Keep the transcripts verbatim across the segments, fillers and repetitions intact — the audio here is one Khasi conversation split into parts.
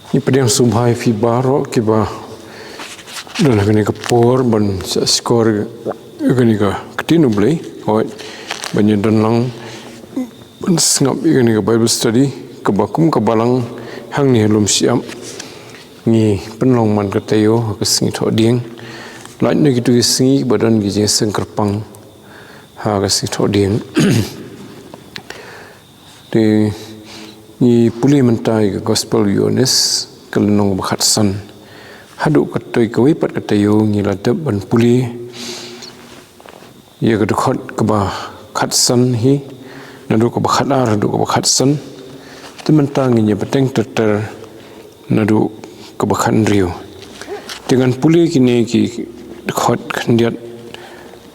Ngi pdiang sngewbha ïa phi baroh kiba don ha kane ka por ban shah shkor ïa kane ka ktien U Blei. Hooid, ban ïa don lang ban sngap ïa kane ka Bible study kaba kum ka balang hangne ha Lumshyiap. Ngi pynlong man ka taïew ha ka sngi Thohdieng. Lait na kitu ki sngi ba don ki jingïaseng kyrpang ha ka sngi Thohdieng. Te ngi pule mynta ïa ka Gospel Ïoannis ka lynnong ba khatsan. Haduh katei kawei pat ka taïew ngi la dep ban pule ïa ka dkhot kaba khatsan hi, naduh kaba khatar haduh kaba khatsan. Te mynta ngin ïa bteng ter ter naduh kaba khathynriew. Te ngan pule kine ki dkhot khyndiat,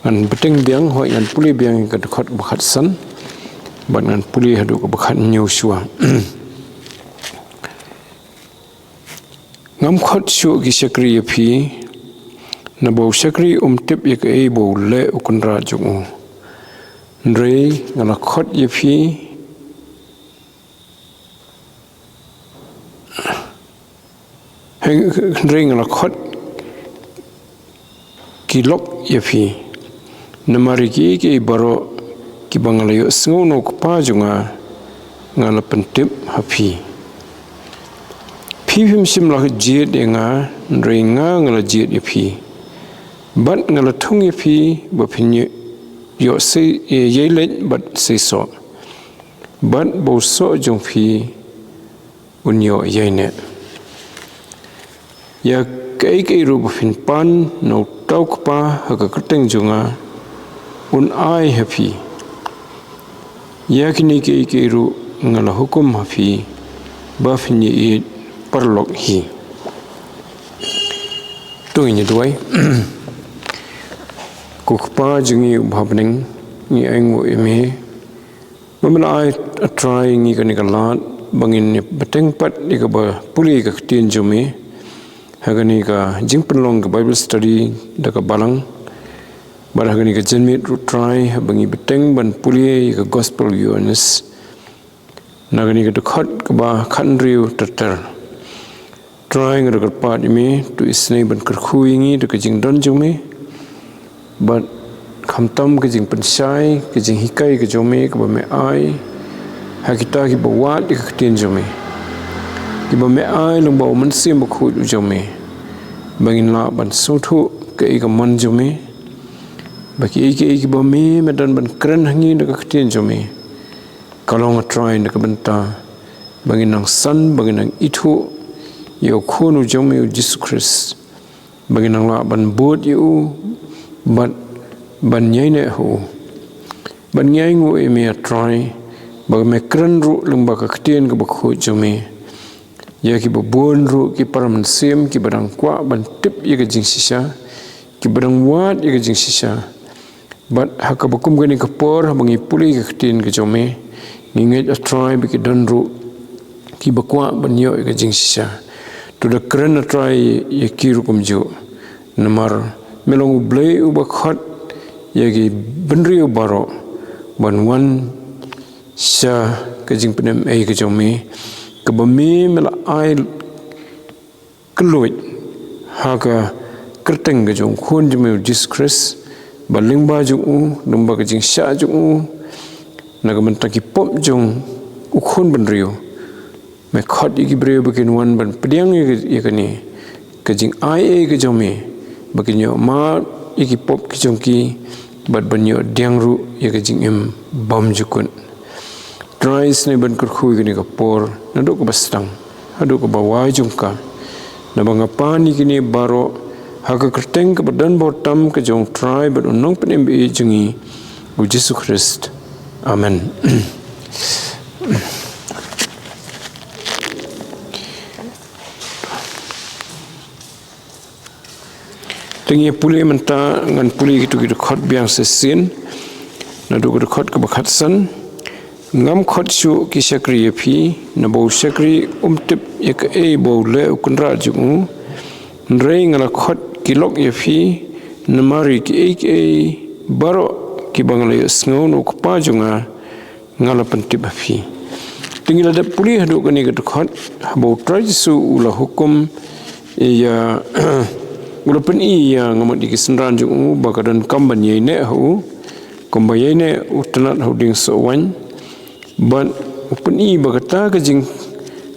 ngan bteng biang, hooid, ngan pule biang ka dkhot kaba khatsan bad ngan pule haduh kaba khathynñiew shuwa. Ngam khot shuh ki shakri ïa phi, naba u shakri um tip ïa kaei ba u leh u kynrad jong u. Hynrei nga la khot ïa phi, hynrei nga la khot ki lok ïa phi. Namar ïa kiei kiei baroh kiba nga la ïohsngew na u Kpa jong nga, nga la pyntip ha phi. Phi phim shym la jied ïa nga, hynrei nga nga la jied ïa phi. Bad nga la thung ïa phi ba phin ïoh, ïoh sei, ïa, ïai leit bad sei soh. Bad ba u soh jong phi un ïoh ïaineh. Ïa kaei kaei ruh ba phin pan na uta u Kpa ha ka kyrteng jong nga, un ai ha phi. Ïa kine kiei kiei ruh nga la hukum ha phi ba phin ïaieit paralok hi. To ngin ïa duwai. Ko Kpa jong ngi uba ha bneng, ngi ainguh ïa me ba me la ai, A Trai, ïa ngi kane ka lad ba ngin ïa bteng pat ïa kaba pule ïa ka ktien jong me ha kane ka jingpynlong ka Bible study da ka balang. Bad ha kane ka janmiet ruh, Trai, haba ngi bteng ban pule ïa ka Gospel Ïoannis na kane ka dkhot kaba khathynriew ter ter, Trai, nga da kyrpad ïa me, to isynei ban kyrkhu ïa ngi da ka jingdon jong me. Bad khamtam ka jingpynshai, ka jinghikai ka jong me kaba me ai ha kita kiba wad ïa ka ktien jong me, kiba me ai lyngba u Mynsiem Bakhuid u jong me, ba ngin lah ban sngewthuh kaei ka mon jong me, ba kiei kiei kiba me, me don ban kren ha ngi da ka ktien jong me, ka long, A Trai, na ka bynta ba ngin nang san, ba ngin nang ithuh ïa u Khun u jong me, U Jisu Khrist, ba ngin nang lah ban bud ïa u bad ban ïaineh ha u. Bad ngi ainguh ïa me, A Trai, ba me kren ruh lyngba ka ktien kaba khuid jong me ïa kiba bun ruh ki para mynsiem kiba dang kwah ban tip ïa ka jingshisha, kiba dang wad ïa ka jingshisha. Bad ha kaba kum kane ka por, haba ngi pule ïa ka ktien ka jong me, ngi ngeit, A Trai, ba ki don ruh kiba kwah ban ïoh ïa ka jingshisha. To da kren, A Trai, ïa ki ruh kumjuh. Namar me long U Blei uba khot ïa ki bynriew baroh ban wan sha ka jingpynim ei ka jong me, kaba me, me la ai kylluid ha ka kyrteng ka jong u Khun jong me, U Jisu Khrist, ba lyngba jong u, lyngba ka jingshah jong u, na ka bynta ki pop jong u khun bynriew, me khot ïa ki briew ba kin wan ban pdiang ïa ka, ïa kane ka jingai ei ka jong me, ba kin ïoh map ïa ki pop ki jong ki, bad ban ïoh pdiang ruh ïa ka jingim bymjukut. Trai, isynei ban kyrkhu ïa kane ka por, naduh kaba sdang haduh kaba wai jong ka. Naba nga pan ïa kine baroh ha ka kyrteng kaba don bor tam ka jong U Trai bad U Nongpynim ba ïeit jong ngi, U Jisu Khrist. Amen. Te ngi pule mynta, ngan pule kito ki dkhot biang shisien. Naduh ka dkhot kaba khatsan. Ngam khot shuh ki shakri ïa phi, naba u shakri um tip ïa kaei ba u leh u kynrad jong u. Hynrei nga la khot ki lok ïa phi, namar ïa kiei kiei baroh kiba nga la ïohsngew na u Kpa jong nga, nga la pyntip ha phi. Te Ngi la dep pule haduh kane ka dkhot, haba U Trai Jisu u la hukum ïa, u la pyni ïa nga mut ïa ki synran jong u ba ka donkam ban ïai neh ha u, kumba ïai neh u tnat ha u dieng soh waiñ. Bad u pyni ba kata ka jing,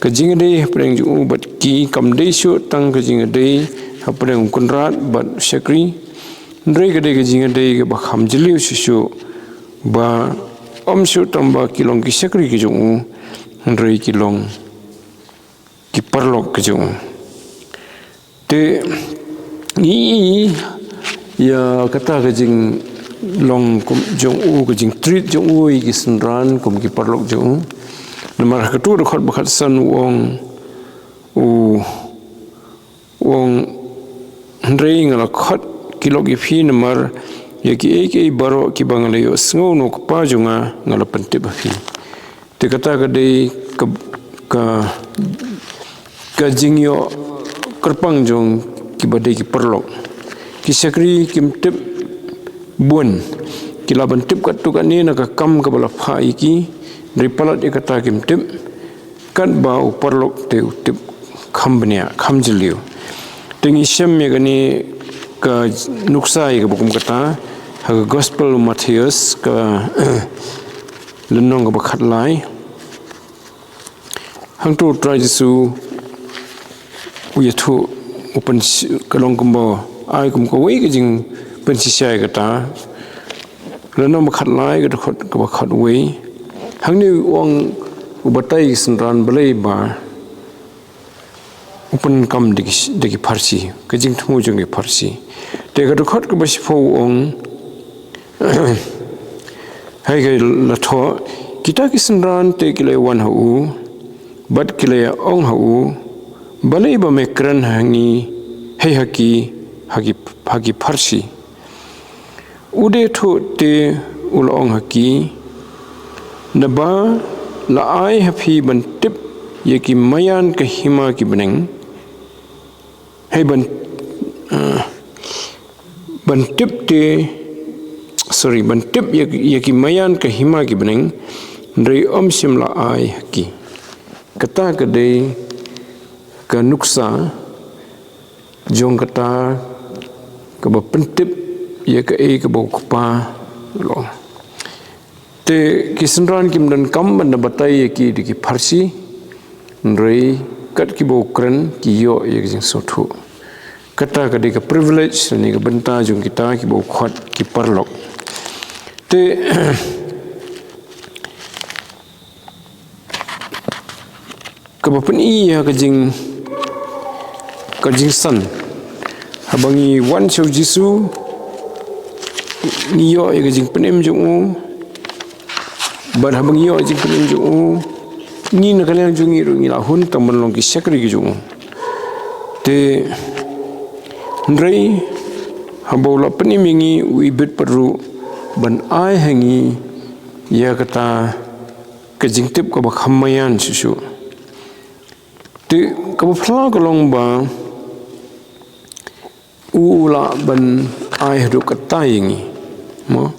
ka jingïadei hapdeng jong u bad ki kam dei shuh tang ka jingïadei hapdeng u kynrad bad u shakri. Hynrei ka dei ka jingïadei kaba kham jylliew shuh shuh, ba ym shuh tang ba ki long ki shakri ki jong u, hynrei ki long ki paralok ki jong u. Te ngi ïa kata ka jinglong kum jong u, ka jingtreat jong u ïa ki synran kum ki paralok jong u. Namar ha kato ka dkhot ba khatsan u ong, u ong, hynrei nga la khot ki lok ïa phi namar ïa kiei kiei baroh kiba nga la ïohsngew na u Kpa jong nga, nga la pyntip ha phi. Te kata ka dei ka, ka, ka jingïoh kyrpang jong kiba dei ki paralok. Ki shakri kim tip bun, ki lah ban tip katto katne na ka kam kaba la phah ïa ki, hynrei palat ïa kata kim tip, katba u paralok te u tip kham bniah, kham jylliew. Te ngi shem ïa kane ka nuksa ïa kaba kum kata ha ka Gospel u Mathaios, ka lynnong kaba khatlai. Hangto U Trai Jisu u ïathuh, u pynshi-, ka long kumba ai kum kawei ka jingpynshisha ïa kata. Lynnong ba khatlai, ka dkhot kaba khatwei. Hangne u ong, u batai ïa ki synran balei ba u pyndonkam da ki, da ki pharshi, ka jingthmu jong ki pharshi. Te ka dkhot kaba shiphew u ong, ha ka la thoh, kita ki synran te ki la wan ha u, bad ki la ong ha u, balei ba me kren ha ngi, hei ha ki, ha ki, ha ki pharshi. U dei thuh te u la ong ha ki, naba la ai ha phi ban tip ïa ki maïan ka hima ki bneng, hei ban, eh, ban tip te, sorry, ban tip ïa, ïa ki maïan ka hima ki bneng, hynrei ym shym la ai ha ki. Kata ka dei ka nuksa jong kata kaba pyntip ïa kaei kaba u Kpa u la ong. Te ki synran kim donkam ban da batai ïa ki da ki pharshi, hynrei kat kiba u kren ki ïoh ïa ka jingsngewthuh. Kata ka dei ka privilege lane ka bynta jong kita kiba u khot ki paralok. Te kaba pyni ïa ka jing, ka jingsan. Haba ngi wan sha u Jisu, ngi ïoh ïa ka jingpynim jong u. Bad haba ngi ïoh ïa ka jingpynim jong u, ngi na ka liang jong ngi ruh ngi la hun tang ban long ki shakri ki jong u. Te hynrei haba u la pynim ïa ngi, u ibit pat ruh ban ai ha ngi ïa kata ka jingtip kaba kham maïan shuh shuh. Te kaba phylla ka long ba u lah ban ai haduh katta ïa ngi. Mo?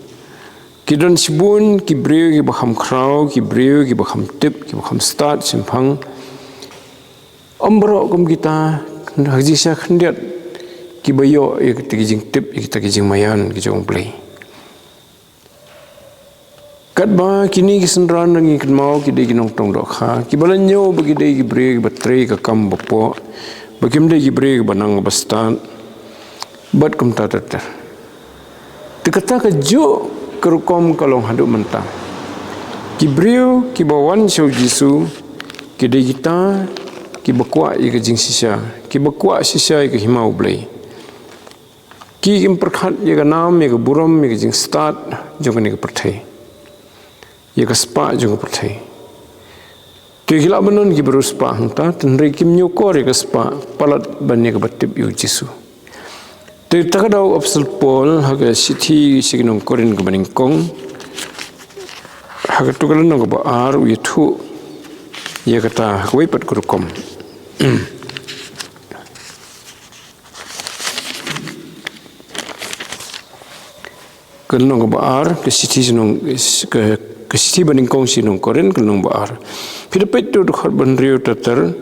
Ki don shibun ki briew kiba kham khraw, ki briew kiba kham tip, kiba kham stad shemphang. Ym baroh kum kita, ha ka jingshisha khyndiat, kiba ïoh ïa kita ki jingtip, ïa kita ki jingmaïan ki jong U Blei. Katba kine ki synran, ngi kynmaw ki dei ki nongtong dohkha, kiba la ñiew ba ki dei ki briew kiba trei ka kam bapoh, ba kim dei ki briew kiba nang ba stad, bad kumta ter ter. Te kata kajuh ka rukom ka long haduh mynta. Ki briew kiba wan sha u Jisu, ki dei kita kiba kwah ïa ka jingshisha, kiba kwah shisha ïa ka hima U Blei. Ki kim pyrkhat ïa ka nam, ïa ka burom, ïa ka jingstad jong kane ka pyrthei, ïa ka spah jong ka pyrthei. Te ki lah ban don kiba riewspah hangta, hynrei kim ñiewkor ïa ka spah palat ban ïa kaba tip ïa u Jisu. Te kata ka daw u Apostol Paul ha ka shithi sha ki nong Korinth kaba nyngkong, ha kato ka lynnong kaba ar, u ïathuh ïa kata ha kawei pat ka rukom. Ka lynnong kaba ar, ka shithi sha nong, ka, ka shithi ba nyngkong sha ki nong Korinth, ka lynnong ba ar. Ki da peit tu dkhot ba hynriew ter ter,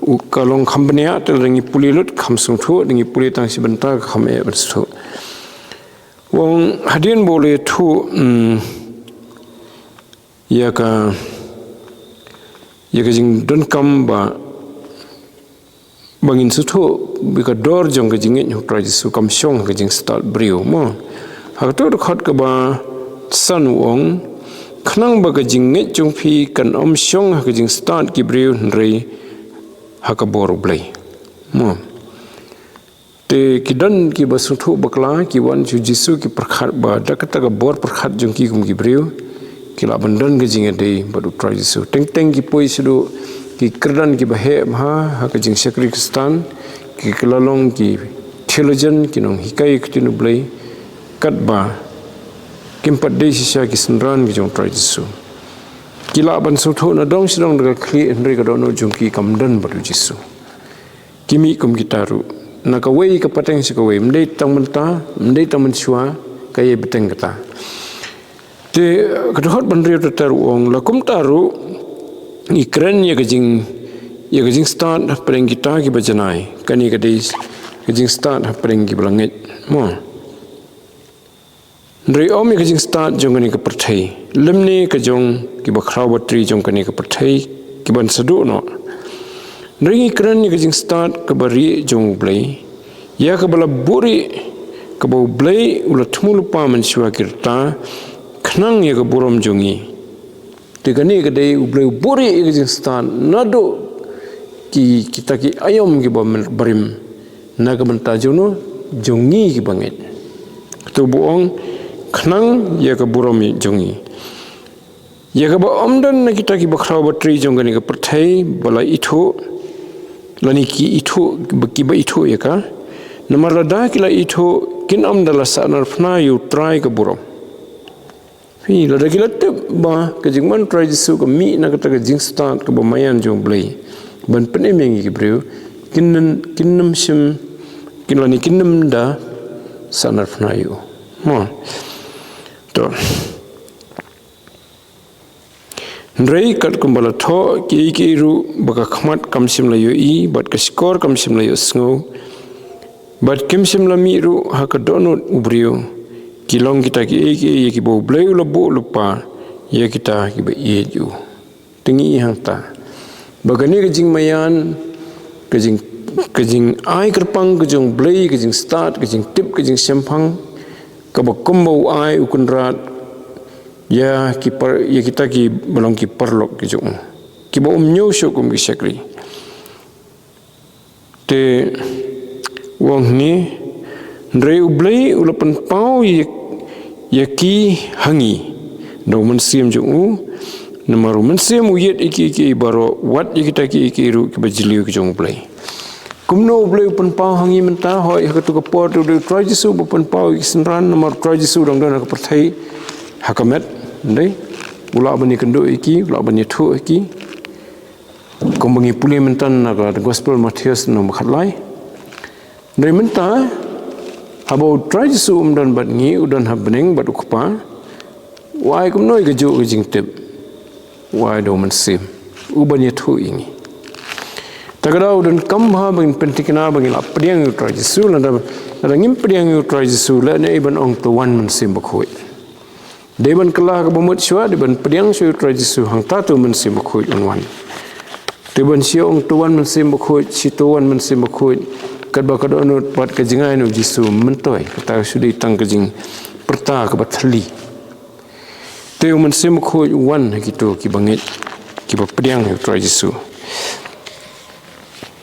u ka long kham bniah, te da ngi pule lut kham sngewthuh, da ngi pule tang shi bynta kham eh ban sngewthuh. U ong hadien ba u la ïathuh, mm, ïa ka, ïa ka jingdonkam ba, ba ngin sngewthuh ba ka dor jong ka jingngeit ha u Trai Jisu kam shong ha ka jingstad briew, mo. Ha kato ka dkhot kaba san u ong, khnang ba ka jingngeit jong phi kan ym shong ha ka jingstad ki briew hynrei ha ka bor u Blei, mo. Te ki don kiba sngewthuh bakla, ki wan sha u Jisu ki pyrkhat ba da kata ka bor pyrkhat jong ki kum ki briew, ki lah ban don ka jingïadei bad u Trai Jisu. Teng teng ki poi shaduh ki kyrdan kiba heh bha ha ka jingshakri Khristan, ki kylla long ki theologian, ki nonghikai ktien u Blei, katba kim pat dei shisha ki synran ki jong u Trai Jisu. Ki lah ban sngewthuh na dong shi dong da ka khlieh, hynrei ka dohnud jong ki kam don bad u Jisu. Ki mih kum kita ruh, na kawei ka pateng sha kawei, ym dei tang mynta, ym dei tang mynshuwa, ka ïai bteng kata. Te ka dkhot ba hynriew ter ter u ong, la kumta ruh ngi kren ïa ka jing, ïa ka jingstad hapdeng kita kiba janai. Kane ka dei ka jingstad hapdeng kiba la ngeit, mo. Hynrei ym ïa ka jingstad jong kane ka pyrthei, lymne ka jong kiba khraw batri jong kane ka pyrthei, kiban sa duh noh. Hynrei ngi kren ïa ka jingstad kaba rieh jong u Blei, ïa kaba la buhrieh, kaba u Blei u la thmu lypa mynshuwa ki rta, khnang ïa ka burom jong ngi. Te kane ka dei u Blei u buhrieh ïa ka jingstad naduh ki, kita ki aïom kiba barim, na ka bynta jong no, jong ngi kiba ngeit. Kato ba u ong, khnang ïa ka burom jong ngi. Ïa kaba ym don na kita kiba khraw batri jong kane ka pyrthei ba la ithuh, lane ki ithuh, kiba, kiba ithuh ïa ka. Namar lada ki la ithuh, kin ym da la sahnarphna ïa u Trai ka burom. Phi, lada ki la tip ba ka jingwan u Trai Jisu ka mih na kata ka jingstad kaba maïan jong u Blei ban pynim ïa ngi ki briew, kin nym, kin nym shym, kin lane kin nym da sahnarphna ïa u, mo. To. Hynrei katkum ba la thoh kiei kiei ruh ba ka khmat kam shym la ïohi bad ka shkor kam shym la ïohsngew, bad kim shym la mih ruh ha ka dohnud u briew, ki long kita kiei kiei ïa kiba u Blei u la buh lypa ïa kita kiba ïeit ïa u. Te ngi i hangta ba kane ka jingmaïan, ka jing, ka jingai kyrpang ka jong u Blei, ka jingstad, ka jingtip, ka jingshemphang, kaba kumba u ai u Kynrad ïa ki par, ïa kita kiba long ki paralok ki jong u, kiba ym ñiew shuh kum ki shakri. Te u ong hangne, hynrei u Blei u la pynpaw ïa, ïa ki ha ngi da u Mynsiem jong u, namar u Mynsiem u ïeit ïa kiei kiei baroh, wat ïa kita kiei kiei ruh kiba jylliew ki jong u Blei. Kumno u Blei u pynpaw ha ngi mynta? Hooid, ha kato ka por te u dei u Trai Jisu ba pynpaw ïa ki synran, namar u Trai Jisu u dang don ha ka pyrthei ha ka met, ym dei? U lah ban ïakynduh ïa ki, u lah ban ïathuh ïa ki. Kumba ngi pule mynta na ka Gospel Mathaios lynnong ba khatlai. Hynrei mynta, haba u Trai Jisu um don bad ngi, u don ha bneng bad u Kpa, u ai kumno ïa kajuh ka jingtip? U ai da u Mynsiem uban ïathuh ïa ngi. Ta ka daw u donkam bha ba ngin pynthikna ba ngi la pdiang ïa u Trai Jisu, lada, lada ngim pdiang ïa u Trai Jisu, lehnohei ban ong to wan Mynsiem Bakhuid. Dei ban kylla kaba mut shuwa, dei ban pdiang shuwa ïa u Trai Jisu, hangta to u Mynsiem Bakhuid un wan. Dei ban shu ong to wan Mynsiem Bakhuid, shi to wan Mynsiem Bakhuid, katba ka dohnud bad ka jngai na u Jisu myntoi, kata ka shu dei tang ka jingpyrta kaba thylli. Te u Mynsiem Bakhuid u wan ha kito kiba ngeit, kiba pdiang ïa u Trai Jisu.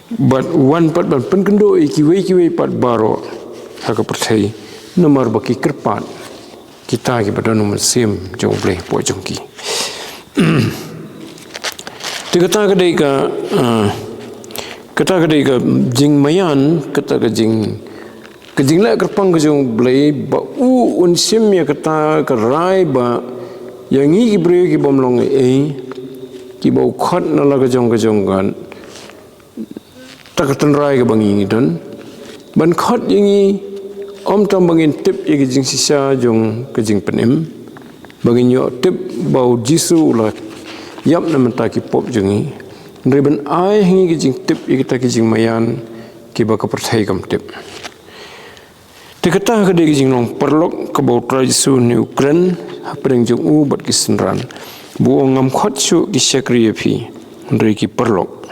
Bad u wan pat ban pynkynduh ïa kiwei kiwei pat baroh ha ka pyrthei, namar ba ki kyrpad kita kiba don u Mynsiem jong u Blei hapoh jong ki. Te kata ka dei ka, ah, kata ka dei ka jingmaïan, kata ka jing, ka jingleh kyrpang ka jong u Blei ba u un shim ïa kata ka rai ba ïa ngi ki briew ki bym long ei ei, kiba u khot na la ka jong ka jong ka, ta ka tynrai kaba ngi ngi don, ban khot ïa ngi, ym tang ba ngin tip ïa ka jingshisha jong ka jingpynim, ba ngin ïoh tip ba u Jisu u la ïap na bynta ki pop jong ngi, hynrei ban ai ha ngi ki jingtip ïa kita ki jingmaïan kiba ka pyrthei kam tip. Te kata ka dei ka jinglong paralok kaba U Trai Jisu une u kren hapdeng jong u bad ki synran, ba u ong, ngam khot shuh ki shakri ïa phi, hynrei ki paralok.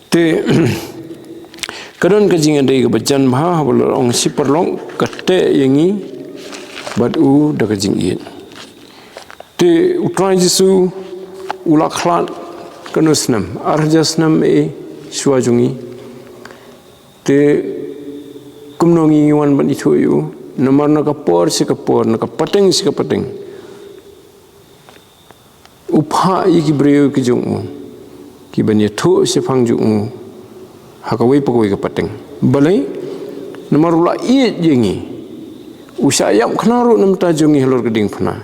Te ka don ka jingïadei kaba jan bha haba la ong shi paralok, ka teh ïa ngi bad u da ka jingïeit. Te U Trai Jisu u la khlad kano snem, ar hajar snem eh shuwa jong ngi. Te kumno ngi wan ban ithuh ïa u? Namar na ka por sha ka por, na ka pateng sha ka pateng, u phah ïa ki briew ki jong u kiban ïathuh shaphang jong u ha kawei pa kawei ka pateng. Balei? Namar u la ïeit ïa ngi. U shah ïap khana ruh na bynta jong ngi halor ka diengphna.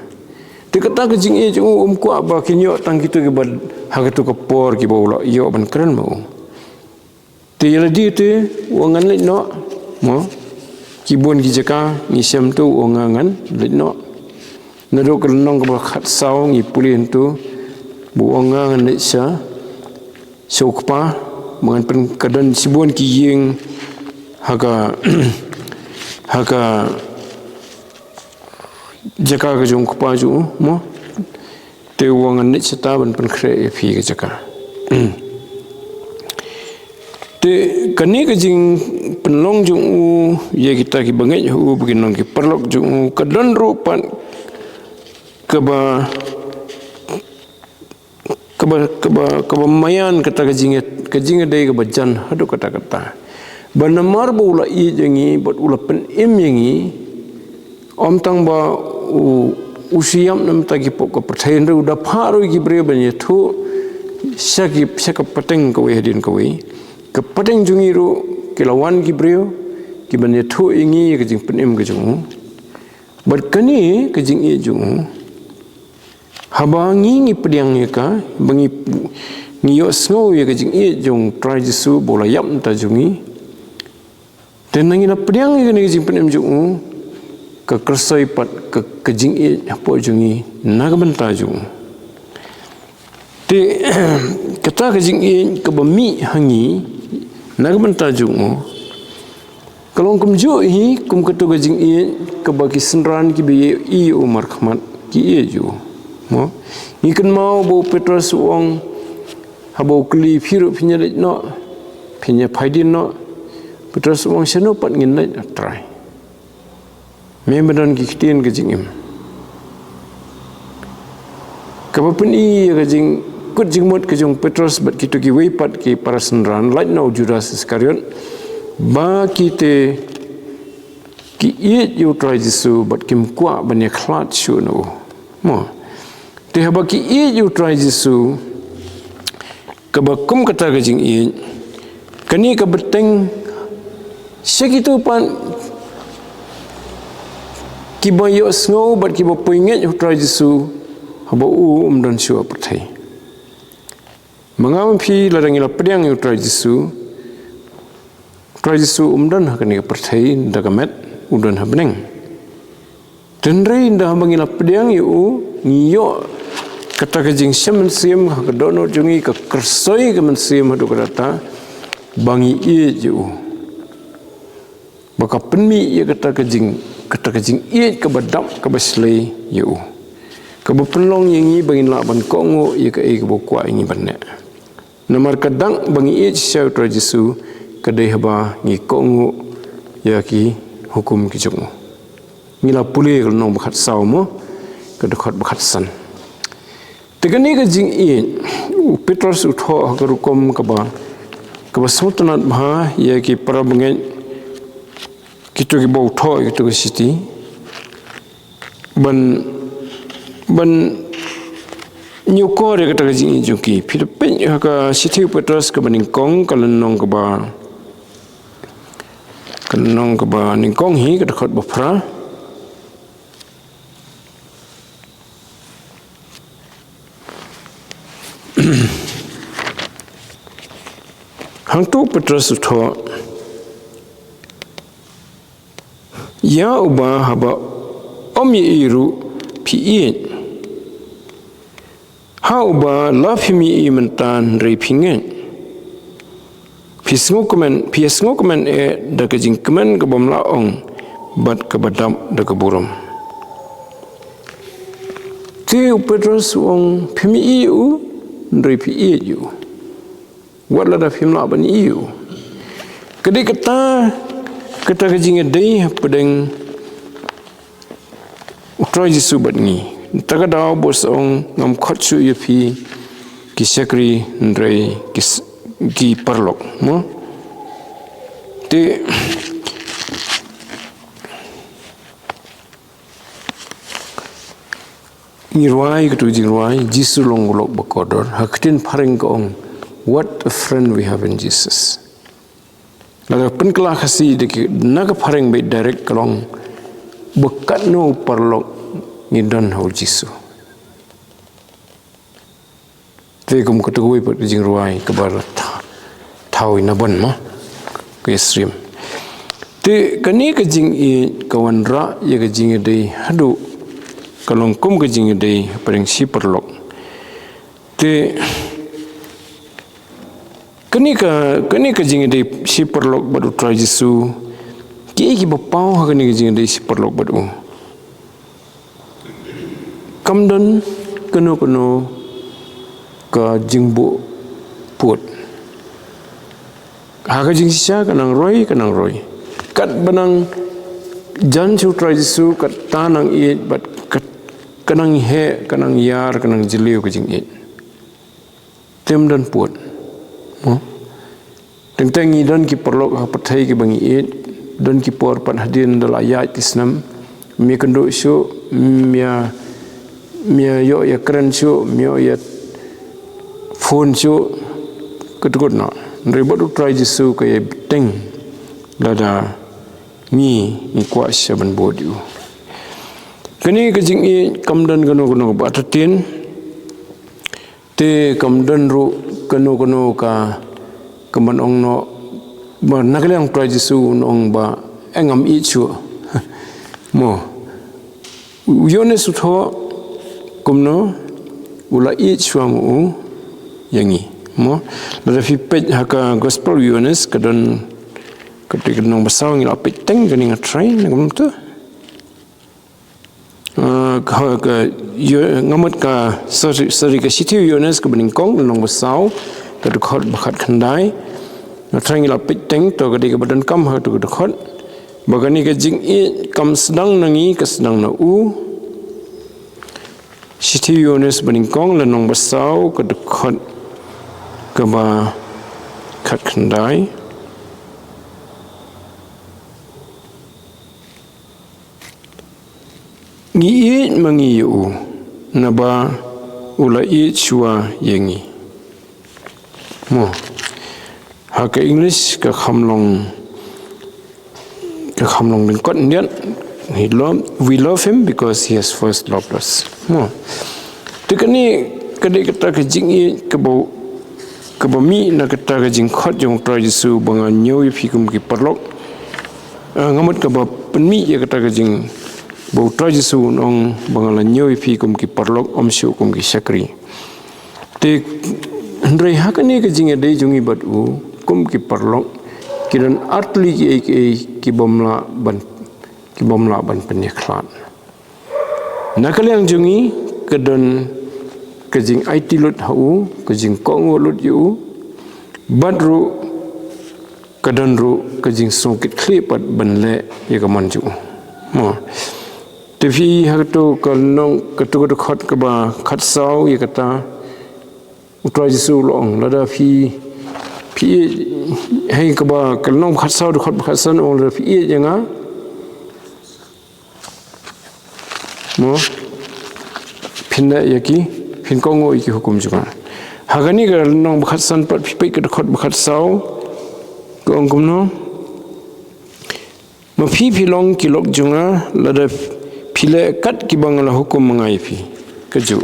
Te kata ka jingïeit jong u, um kwah ba kin ïoh tang kito kiba ha kato ka por kiba u la ïoh ban kren ma u. Te ïa lade te u ong, ngan leit noh, mo. Ki bun ki jaka ngi shem, te u ong, nga ngan leit noh. Naduh ka lynnong kaba khatsaw ngi pule hangto ba u ong, nga ngan leit sha, sha u Kpa, ba ngan pyn, ka don shibun ki ïing ha ka ha ka jaka ka jong u Kpa jong u, mo. Te u ong, ngan leit shata ban pynkhreh ïa phi ka jaka. Te kane ka jingpynlong jong u ïa kita kiba ngeit ha u ba kin long ki paralok jong u, ka don ruh pat kaba kaba, kaba, kaba maïan kata ka jing, ka jingïadei kaba jan haduh katta katta. Ba namar ba u la ïeit ïa ngi bad u la pynim ïa ngi, ym tang ba u, u shu ïap na bynta ki pop ka pyrthei, hynrei u da phah ruh ïa ki briew ban ïathuh sha ki, sha ka pateng kawei hadien kawei. Ka pateng jong ngi ruh ki la wan ki briew kiban ïathuh ïa ngi ïa ka jingpynim ka jong u. Bad kane ka jingïeit jong u, haba ngi, ngi pdiang ïa ka, ba ngi, ngi ïohsngew ïa ka jingïeit jong U Trai Jisu ba u la ïap na bynta jong ngi. Te haba ngi la pdiang ïa kane ka jingpynim jong u, ka kyrsoi pat ka, ka jingïeit hapoh jong ngi na ka bynta jong u. Te kata ka jingïeit kaba mih ha ngi na ka bynta jong u, ka long kumjuh hi kum kato ka jingïeit kaba ki synran kiba ïeit ïa u markhmat ki ïeit ïa u. Mo? Ngi kynmaw ba u Petros u ong, haba u kylli, phi ruh phin ïaleit noh, phin ïaphai dien noh? Petros u ong, shano pat ngin leit, A Trai? Me me don ki ktien ka jingim. Kaba pyni ïa ka jingkut jingmut ka jong u Petros bad kito kiwei pat ki para synran, lait na u Judas Iskariot, ba ki te ki ïeit ïa U Trai Jisu bad kim kwah ban ïakhlad shuh na u. Mo. Te haba ki ïeit ïa U Trai Jisu, kaba kum kata ka jingïeit, kane ka bteng sha kito pat kiba ïohsngew bad kiba poi ngeit ha U Trai Jisu, haba u um don shuh ha pyrthei. Ma nga ma phi, lada ngi la pdiang ïa U Trai Jisu, U Trai Jisu um don ha kane ka pyrthei da ka met, u don ha bneng. Hynrei ynda haba ngi la pdiang ïa u, ngi ïoh kata ka jingshem mynsiem ha ka dohnud jong ngi, ka kyrsoi ka mynsiem haduh katta ba ngi ïeit ïa u. Ba ka pynmih ïa kata ka jing, kata ka jingïeit kaba dap kaba shlei ïa u, kaba pynlong ïa ngi ba ngin lah ban kohnguh ïa kaei kaba u kwah ïa ngi ban leh. Namar ka dak ba ngi ïeit shisha ïa U Trai Jisu ka dei haba ngi kohnguh ïa ki hukum ki jong u. Ngi la pule ka lynnong ba khatsaw, mo, ka dkhot ba khatsan. Te kane ka jingïeit, u Petros u thoh ha ka rukom kaba, kaba sngewtynnat bha ïa ki para bangeit, kito kiba u thoh ïa kito ki shithi. Ban, ban ñiewkor ïa kata ka jingïeit jong ki. Phi da peit ha ka shithi u Petros kaba nyngkong, ka lynnong kaba, ka lynnong kaba nyngkong hi, ka dkhot ba phra. Hangto u Petros u thoh, ïa uba haba ym ïohi ruh phi ïeit. Ha uba la phim ïohi mynta hynrei phi ngeit. Phi sngewkmen, phi sngewkmen eh da ka jingkmen ka bym lah ong bad ka ba dap da ka burom. Te u Petros u ong phim ïohi ïa u hynrei phi ïeit ïa u. Wat lada phim lah ban ïohi ïa u. Ka dei kata, kata ka jingïadei hapdeng u Trai Jisu bad ngi. Ta ka daw ba u sa ong ngam khot shuh ïa phi ki shakri hynrei ki, ki paralok. Mo? Te ngi rwai katu jingrwai, Jisu long u lok ba kordor. Ha ka ktien phareng ka ong, what a friend we have in Jesus. Lada pynkylla Khasi da ki, na ka phareng beit direct ka long ba katno u paralok ngi don ha u Jisu. Te kum katu kawei pat ka jingrwai kaba la tha-, thaw ïa na ban mo. Ka ïasyriem. Te kane ka jingïeit ka wanrah ïa ka jingïadei haduh ka long kum ka jingïadei hapdeng shi paralok. Te kane ka, kane ka jingïadei shi paralok bad u Trai Jisu, kiei kiba paw ha kane ka jingïadei shi paralok bad u? Kam don kano kano ka jingbuh pud. Ha ka jingshisha ka nang roi, ka nang roi. Katba nang jan sha u Trai Jisu, kata nang ïeit bad kat-, ka nang heh, ka nang ïar, ka nang jylliew ka jingïeit. Te ym don pud. Mo? Teng teng ngi don ki paralok ha pyrthei kiba ngi ïeit, don ki por pat hadien da la ïaid ki snem, ym ïakynduh shuh, ym ïa, ym ïa ïoh ïakren shuh, ym ïoh ïa phone shuh, ka dkut noh. Hynrei bad u Trai Jisu ka ïai bteng lada ngi, ngi kwah shisha ban bud ïa u. Kane ka jingïeit kam don kano kano kaba artatien, te kam don ruh kano kano ka, ka ban ong noh, ba na ka liang Trai Jisu un ong ba, eh, ngam ïeit shuh. Mo. U Ïoannis u thoh kumno, u la ïeit shuwa ma u ïa ngi. Mo. Lada phi peit ha ka Gospel u Ïoannis ka don, ka dei ka lynnong ba saw, ngi la peit teng kane nga try na kumto. Ah, ka, ka, ïo-, nga mut ka, sorry, sorry, ka shithi u Ïoannis kaba nyngkong, lynnong ba saw, ka dkhot ba khatkhyndai. Nga try ngi la peit teng, to ka dei kaba donkam ha kato ka dkhot. Ba kane ka jingïeit kam sdang na ngi, ka sdang na u. Shithi u Ïoannis ba nyngkong, lynnong ba saw, ka dkhot kaba khatkhyndai. Ngi ïeit ma ngi ïa u, naba u la ïeit shuwa ïa ngi. Mo. Ha ka English ka kham long, ka kham long lyngkot, ngiat, he love, we love him because he has first loved us. Mo. Te kane ka dei kata ka jingïeit kaba, kaba mih na kata ka jingkhot jong u Trai Jisu ba nga ñiew ïa phi kum ki paralok. Ah, nga mut kaba pynmih ïa kata ka jing, ba u Trai Jisu un ong ba nga la ñiew ïa phi kum ki paralok, ym shuh kum ki shakri. Te hynrei ha kane ka jingïadei jong ngi bad u kum ki paralok, ki don artylli kiei kiei ki bym lah ban, ki bym lah ban pynïakhlad. Na ka liang jong ngi ka don ka jingaiti lut ha u, ka jingkohnguh lut ïa u, bad ruh ka don ruh ka jingsngewkitkhlieh pat ban leh ïa ka mon jong u. Mo. Te phi ha kato ka lynnong, kato ka dkhot kaba khatsaw ïa kata u Trai Jisu u la ong, lada phi, phi ïeit, ha kaba ka lynnong ba khatsaw dkhot ba khatsan u ong lada phi ïeit ïa nga, mo, phin leh ïa ki, phin kohnguh ïa ki hukum jong nga. Ha kane ka lynnong ba khatsan pat phi peit ka dkhot ba khatsaw, ka ong kumno? Ma phi phi long ki lok jong nga, lada phi leh kat kiba nga la hukum ma nga ïa phi. Kajuh.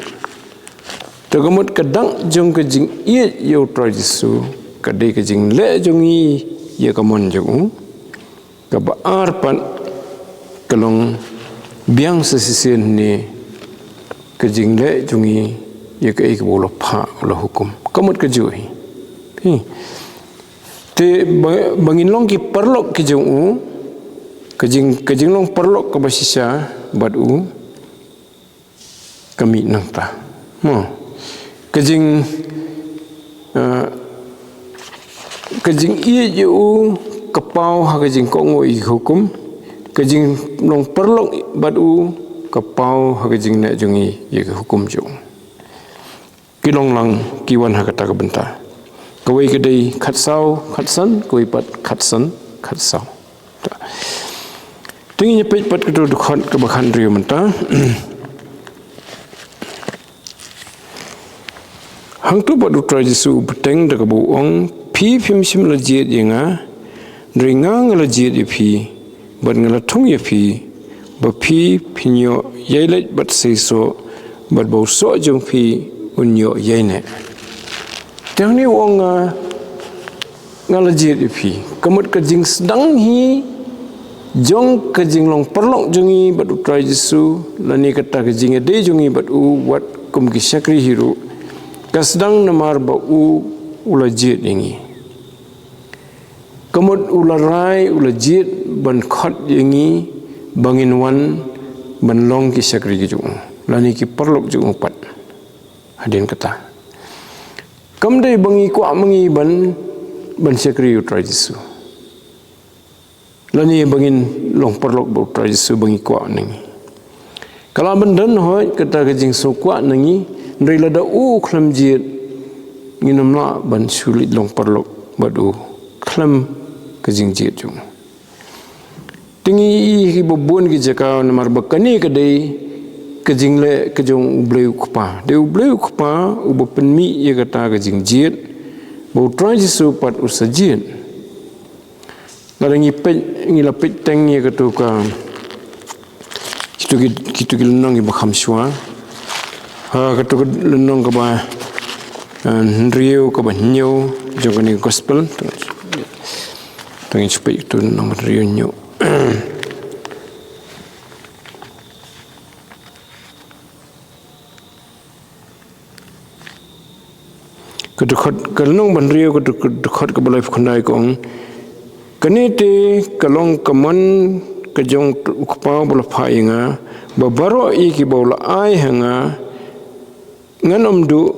Te ka mut ka dak jong ka jingïeit ïa u Trai Jisu, ka dei ka jingleh jong ngi ïa ka mon jong u. Kaba ar pat ka long biang sa shisien ne ka jingleh jong ngi ïa kaei kaba u la phah, u la hukum. Ka mut kajuh hi. Hi. Te ba, ba ngin long ki paralok ki jong u, ka jing, ka jinglong paralok kaba shisha bad u, ka mih nangta. Mo. Ka jing, ah, ka jingïeit ïa u ka paw ha ka jingkohnguh ïa ki hukum, ka jinglong paralok bad u ka paw ha ka jingleh jong ngi ïa ki hukum jong u. Ki long lang ki wan ha kata ka bynta. Kawei ka dei khatsaw khatsan, kawei pat khatsan khatsaw. Te ngin ïa peit pat kato dkhot kaba khathynriew mynta. Hangto pat u Trai Jisu u bteng da kaba u ong, phi phim shym la jied ïa nga, hynrei nga nga la jied ïa phi, bad nga la thung ïa phi, ba phi phin ïoh ïaileit bad seisoh, bad ba u soh jong phi un ïoh ïaineh. Te hangne u ong, ah, nga la jied ïa phi. Ka mut ka jingsdang hi jong ka jinglong paralok jong ngi bad u Trai Jisu, lane kata ka jingïadei jong ngi bad u wat kum ki shakri hi ruh, ka sdang namar ba u, u la jied ïa ngi. Ka mut u la rai, u la jied ban khot ïa ngi ba ngin wan ban long ki shakri ki jong u, lane ki paralok jong u pat. Hadien kata, kam dei ba ngi kwah ma ngi ban, ban shakri ïa u Trai Jisu, lane ba ngin long paralok bad u Trai Jisu ba ngi kwah na ngi. Ka lah ban don hooid kata ka jingsngewkwah na ngi, hynrei lada u u khlem jied, ngin ym lah ban shu leit long paralok bad u khlem ka jingjied jong u. Te ngi ïohi ha kiba bun ki jaka namar ba kane ka dei ka jingleh ka jong u Blei u Kpa. Dei u Blei u Kpa uba pynmih ïa kata ka jingjied, ba u Trai Jisu pat u sa jied. Lada ngi peit, ngi la peit teng ïa kato ka, kito ki, kito ki lynnong kiba kham shuwa. Ha, kato ka lynnong kaba, eh, hynriew, kaba hynñiew jong kane ka gospel. To ngin shu peit kato lynnong ba hynriew, hynñiew. Ka dkhot, ka lynnong ba hynriew, ka dkhot, ka dkhot kaba laiphew khyndai ka ong, kane te ka long ka mon ka jong u Kpa uba la phah ïa nga, ba baroh ïa kiba u la ai ha nga, ngan ym duh,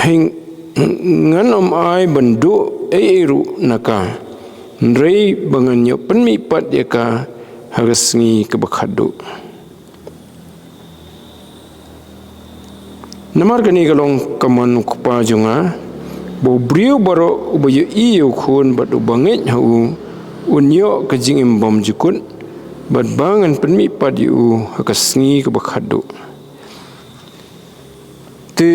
hei, ngan ym ai ban duh ei ei ruh na ka, hynrei ba ngan ïoh pynmih pat ïa ka ha ka sngi kaba khatduh. Namar kane ka long ka mon u Kpa jong nga, ba u briew baroh uba ïohi ïa u Khun bad uba ngeit ha u, un ïoh ka jingim bymjukut, bad ba ngan pynmih pat ïa u ha ka sngi kaba khatduh. Te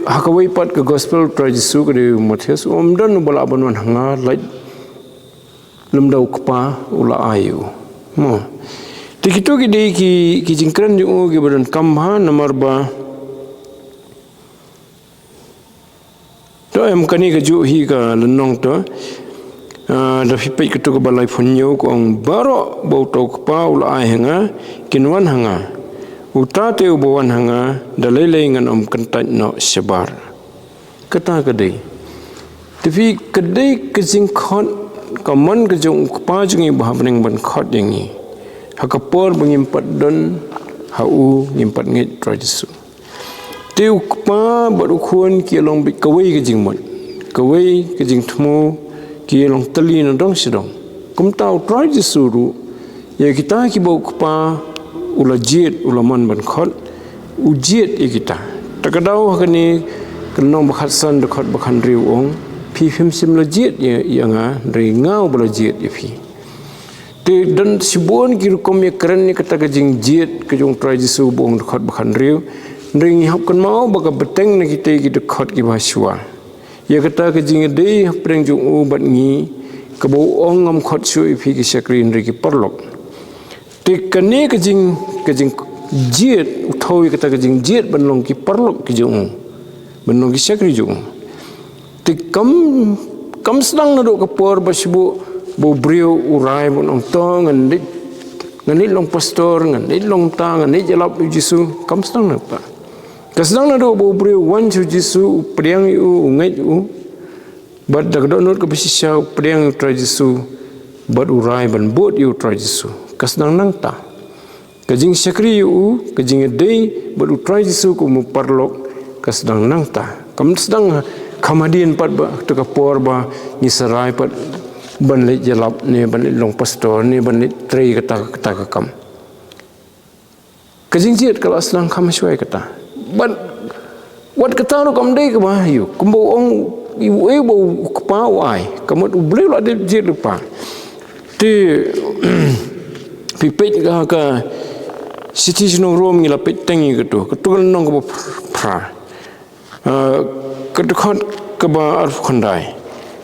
ha kawei pat ka gospel u Trai Jisu, ka dei u Mathaios, um don uba lah ban wan ha nga lait lymda u Kpa u la ai ïa u. Mo. Te kito ki dei ki, ki jingkren jong u kiba donkam bha namar ba, to em, kane kajuh hi ka lynnong to. Ah, da phi peit kato kaba laiphew hynñiew ka ong, baroh ba uta u Kpa u la ai ha nga kin wan ha nga. Uta te uba wan ha nga, da lei lei ngan ym kyntait noh shabar. Kata ka dei. Te phi, ka dei ka jingkhot, ka mon ka jong u Kpa jong ngi ba hapdeng ban khot ïa ngi. Ha ka por ba ngim pat don ha u, ngim pat ngeit Trai Jisu. Te u Kpa bad u Khun ki long beit kawei ka jingmut, kawei ka jingthmu, ki long tylli na dong sha dong. Kumta u Trai Jisu ruh, ïa kita kiba u Kpa u la jied, u la mon ban khot, u jied ïa kita. Ta ka daw ha kane ka lynnong ba khatsan, dkhot ba khathynriew u ong, phi phim shym la jied ïa, ïa nga, hynrei nga uba la jied ïa phi. Te don shibun ki rukom ïakren ïa kata ka jingjied ka jong u Trai Jisu ba u ong, dkhot ba khathynriew. Hynrei ngi hap kynmaw ba ka bteng na kita ki dkhot kiba shuwa. Ïa kata ka jingïadei hapdeng jong u bad ngi, kaba u ong, ngam khot shuh ïa phi ki shakri hynrei ki paralok. Te kane ka jing, ka jingjied, u thew ïa kata ka jingjied ban long ki paralok ki jong u, ban long ki shakri jong u. Te kam, kam sdang naduh ka por ba shu, ba u briew u rai ban ong, to ngan leit, ngan leit long pastor, ngan leit long ta, ngan leit ïalap ïa u Jisu, kam sdang naduh ta. Ka sdang naduh ba u briew u wan sha u Jisu, u pdiang ïa u, u ngeit ïa u. Bad da ka dohnud kaba shisha u pdiang ïa u Trai Jisu, bad u rai ban bud ïa u Trai Jisu. Ka sdang nangta. Ka jingshakri ïa u, ka jingïadei bad u Trai Jisu kum u paralok, ka sdang nangta. Kam sdang kham hadien pat ba, ha kata ka por ba ngi sa rai pat ban leit ïalap ne ban leit long pastor ne ban leit trei kata, kata ka kam. Ka jingjied ka la sdang kham shuwa ïa kata. Bad wat kata ruh kam dei kaba ïa u, kumba u ong, uei uba u kpa u ai. Ka mut U Blei u la dep jied lypa. Te phi peit ha ka shithi sha ki nong Rom, ngi la peit teng ïa katu, katu ka lynnong kaba phra, ah, ka dkhot kaba arphew khyndai.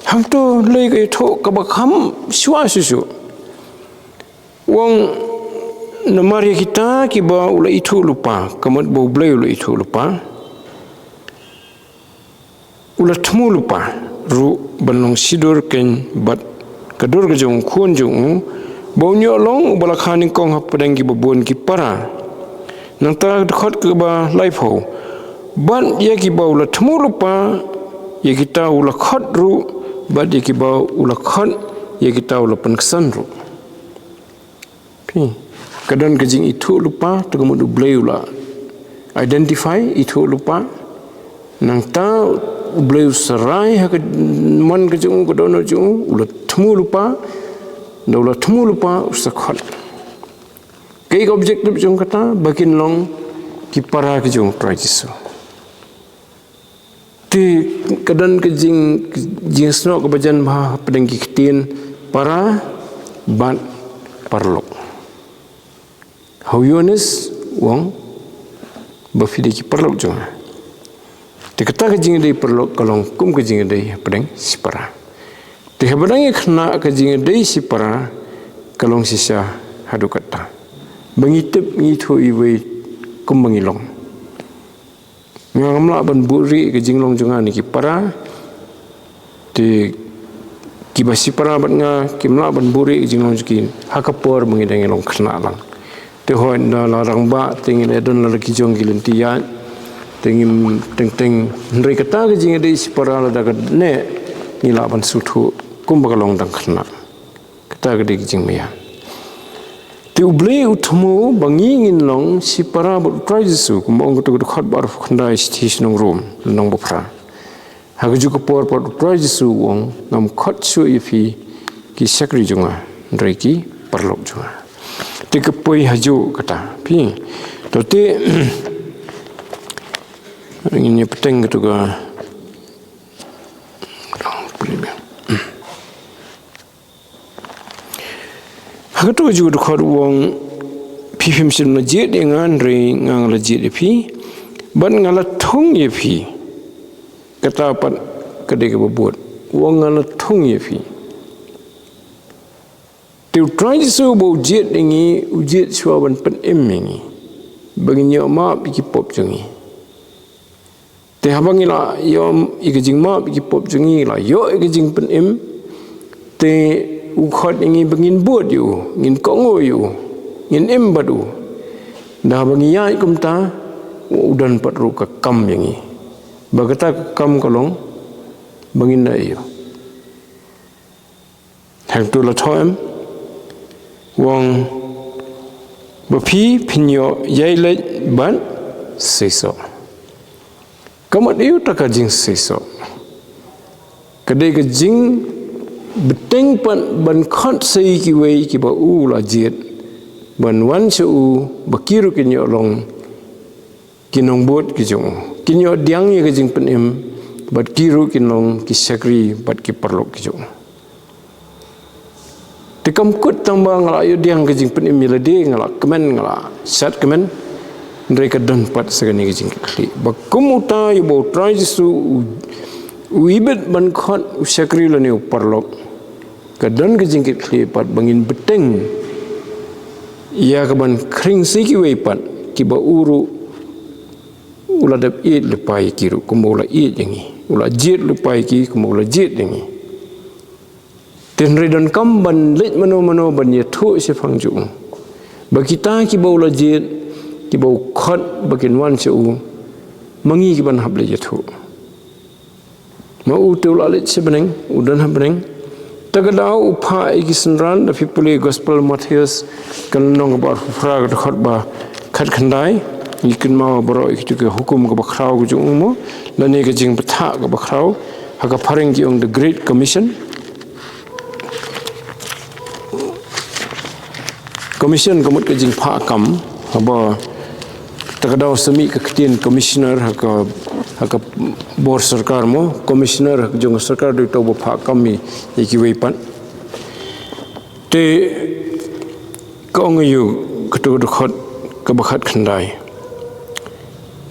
Hangto lei ka ïathuh kaba kham shuwa shuh shuh. U ong, namar ïa kita kiba u la ithuh lypa, ka mut ba U Blei u la ithuh lypa, u la thmu lypa ruh ban long shi dur keiñ bad ka dur ka jong u Khun jong u, ba un ïoh long uba la kha nyngkong hapdeng kiba bun ki para. Nangta ka dkhot kaba laiphew, bad ïa kiba u la thmu lypa, ïa kita u la khot ruh, bad ïa kiba u la khot, ïa kita u la pynksan ruh. Phi, ka don ka jingithuh lypa, te ka mut U Blei u la identify, ithuh lypa. Nangta U Blei u sa rai ha ka mon ka jong u, ka dohnud jong u, u la thmu lypa, da u la thmu lypa u sa khot. Kaei ka objective jong kata, ba kin long ki para ki jong u Trai Jisu. Te ka don ka jing, jingsnoh kaba jan bha hapdeng ki ktien para bad paralok. Ha u Ïoannis u ong ba phi dei ki paralok jong nga. Te kata ka jingïadei paralok ka long kum ka jingïadei hapdeng shipara. Te haba dang ïa khynnah ka jingïadei shipara ka long shisha haduh katta. Ba ngi tip ngi ithuh iwei kumba ngi long. Nga ngam lah ban buhrieh ka jinglong jong nga na ki para. Te kiba shipara bad nga kim lah ban buhrieh ka jinglong jong ki ha ka por ba ngi dang ïalong khynnah lang. Te hooid, da la rangbah te ngi la don la ki jong ki lynti ïaid. Te ngim teng teng, hynrei kata ka jingïadei shipara lada ka neh, ngi lah ban sngewthuh kumba ka long dang khynnah. Kata ka dei ka jingmaïan. Te U Blei u thmu ba ngi ngin long shipara bad u Trai Jisu, kumba ong katu ka dkhot ba arphew khyndai shithi sha ki nong Rom, lynnong ba phra. Ha kajuh ka por pat u Trai Jisu u ong, ngam khot shuh ïa phi ki shakri jong nga, hynrei ki paralok jong nga. Te ka poi hajuh kata, phi. To te, ngin ïa bteng katu ka Ha kato ka juh ka dkhot u ong, phi phim shym la jied ïa nga, hynrei nga nga la jied ïa phi bad nga la thung ïa phi. Kata pat ka dei kaba bud. U ong nga la thung ïa phi. Te u Trai Jisu ba u jied ïa ngi, u jied shuwa ban pynim ïa ngi, ba ngin ïoh map ïa ki pop jong ngi. Te haba ngi la ïoh ïa ka jingmap ïa ki pop jong ngi, la ïoh ïa ka jingpynim, te u khot ïa ngi ba ngin bud ïa u, ngin kohnguh ïa u, ngin im bad u. Da haba ngi ïaid kumta, u don pat ruh ka kam ïa ngi. Ba kata ka kam ka long ba ngin da ïa u. Hangto la thoh em, u ong ba phi phin ïoh ïai leit bad seisoh. Ka mut aïu kata ka jingseisoh? Ka dei ka jingbteng pat ban khot sei kiwei kiba u la jied ban wan sha u, ba ki ruh kin ïoh long ki nongbud ki jong u, kin ïoh pdiang ïa ka jingpynim, bad ki ruh kin long ki shakri bad ki paralok ki jong u. Te kam kut tang ba nga la ïoh pdiang ka jingpynim ïa lade, nga la kmen, nga la shad kmen, hynrei ka don pat sa kane ka jingkitkhlieh. Ba kum uta ïa uba u Trai Jisu u, u ibit ban khot u shakri lane u paralok, ka don ka jingkitkhlieh pat ba ngin bteng ïa ka ban khring sei kiwei pat kiba u ruh u la dep ïeit lypa ïa ki ruh kumba u la ïeit ïa ngi, u la jied lypa ïa ki kumba u la jied ïa ngi. Te hynrei donkam ban leit mano mano ban ïathuh shaphang jong u, ba kita kiba u la jied, kiba u khot ba kin wan sha u, Ma ngi ki ban hap leit ïathuh. Ma u te u la leit sha bneng, u don ha bneng. Ta ka daw u phah ïa ki synran, da phi pule Gospel Mathaios, ka lynnong kaba arphew phra, ka dkhot ba khatkhyndai. Ngi kynmaw baroh ïa kitu ki hukum kaba khraw ka jong u mo, lane ka jingbthah kaba khraw, ha ka phareng ki ong the Great Commission. Commission ka mut ka jingphah kam, haba ta ka daw sa mih ka ktien commissioner ha ka, ha ka bor sorkar mo, commissioner ha ka jong ka sorkar dei uta uba phah kam ïa, ïa kiwei pat. Te ka ong ïa u, katu ka dkhot kaba khatkhyndai.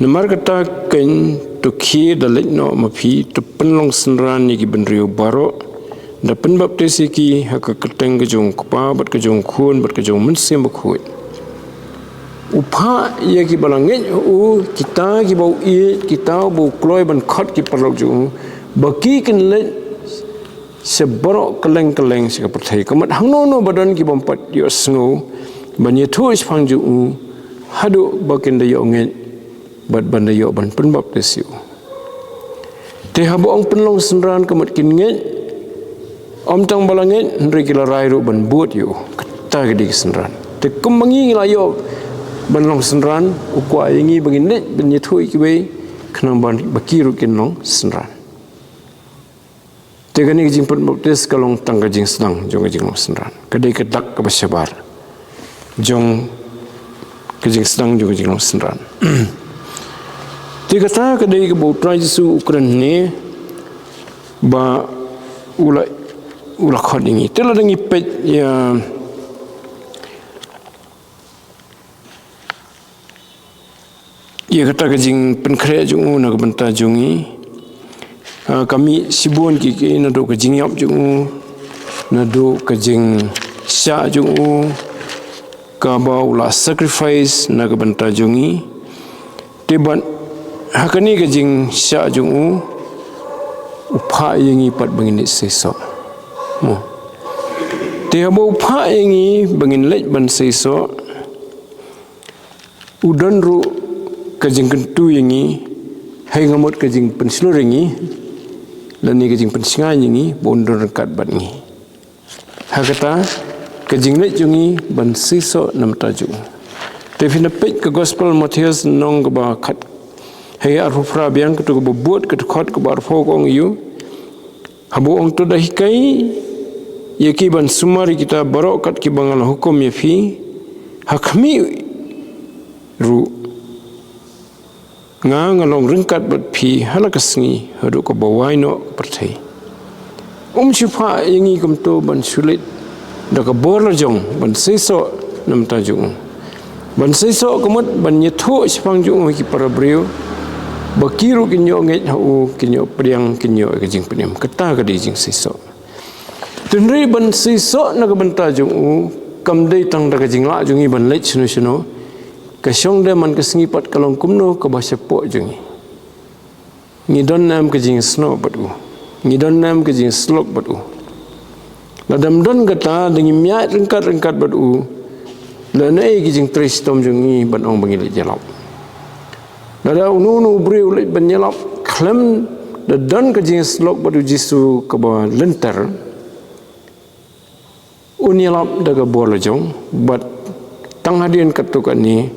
Namar kata kein to khie da leit noh ma phi, to pynlong synran ïa ki bynriew baroh, da pynbaptis ïa ki ha ka kyrteng ka jong u Kpa, bad ka jong u Khun, bad ka jong u Mynsiem Bakhuid. U phah ïa kiba la ngeit ha u, kita kiba u ïeit, kita ba u kloi ban khot ki paralok jong u, ba ki kin leit sha baroh kylleng kylleng sha ka pyrthei. Ka mut hangno hangno ba don ki bym pat ïohsngew, ban ïathuh shaphang jong u, haduh ba kin da ïoh ngeit, bad ban da ïoh ban pynbaptis ïa u. Te haba ong pynlong synran ka mut kin ngeit, ym tang ba la ngeit, hynrei ki la rai ruh ban bud ïa u. Kata ka dei ka synran. Te kumba ngi la ïoh ban long synran, u kwah ïa ngi ba ngin leit ban ïathuh ïa kiwei, khnang ba, ba ki ruh kin long synran. Te kane ka jingpynbaptis ka long tang ka jingsdang jong ka jinglong synran. Ka dei ka dak kaba shabar jong ka jingsdang jong ka jinglong synran. Te kata ka dei kaba u Trai Jisu u kren hangne ba u la, u la khot ïa ngi. Te lada ngi peit ïa ïa kata ka jingpynkhreh jong u na ka bynta jong ngi. Ah, ka mih shibun ki, ki, naduh ka jingïap jong u, naduh ka jingshah jong u, kaba u la sacrifice na ka bynta jong ngi. Te bad ha kane ka jingshah jong u, u phah ïa ngi pat ba ngin leit seisoh. Mo. Te haba u phah ïa ngi ba ngin leit ban seisoh, u don ruh ka jingkyntu ïa ngi, hynrei nga mut ka jingpynshlur ïa ngi, lane ka jingpynshngaiñ ïa ngi, ba un don ryngkat bad ngi. Ha kata ka jingleit jong ngi ban seisoh na ka bynta jong u. Te phin da peit ka Gospel Mathaios lynnong kaba khat, hynrei arphew phra biang, katu kaba bud, ka dkhot kaba arphew ka ong ïa u. Haba u ong to da hikai ïa ki ban sumar ïa kita baroh kat kiba nga la hukum ïa phi, ha khmih ruh, nga, nga long ryngkat bad phi ha la ka sngi haduh kaba wai noh ka pyrthei. Um shu phah ïa ngi kumto ban shu leit da ka bor la jong ban seisoh na ka bynta jong u. Ban seisoh ka mut ban ïathuh shaphang jong u ha ki para briew, ba ki ruh kin ïoh ngeit ha u, kin ïoh pdiang, kin ïoh ïa ka jingpynim. Kata ka dei jingseisoh. Hynrei ban seisoh na ka bynta jong u kam dei tang da ka jinglah jong ngi ban leit shano shano. Ka shong de man ka sngi pat ka long kumno kaba shapoh jong ngi. Ngi don ne em ka jingsnoh bad u? Ngi don ne em ka jingsyllok bad u? Lada ym don kata, da ngim ïaid ryngkat ryngkat bad u, lane ei ka jingtrei shitom jong ngi ban ong ba ngi leit ïalap? Lada uno uno u briew u leit ban ïalap khlem da don ka jingsyllok bad u Jisu kaba lynter, un ïalap da ka bor la jong, bad tang hadien katto katne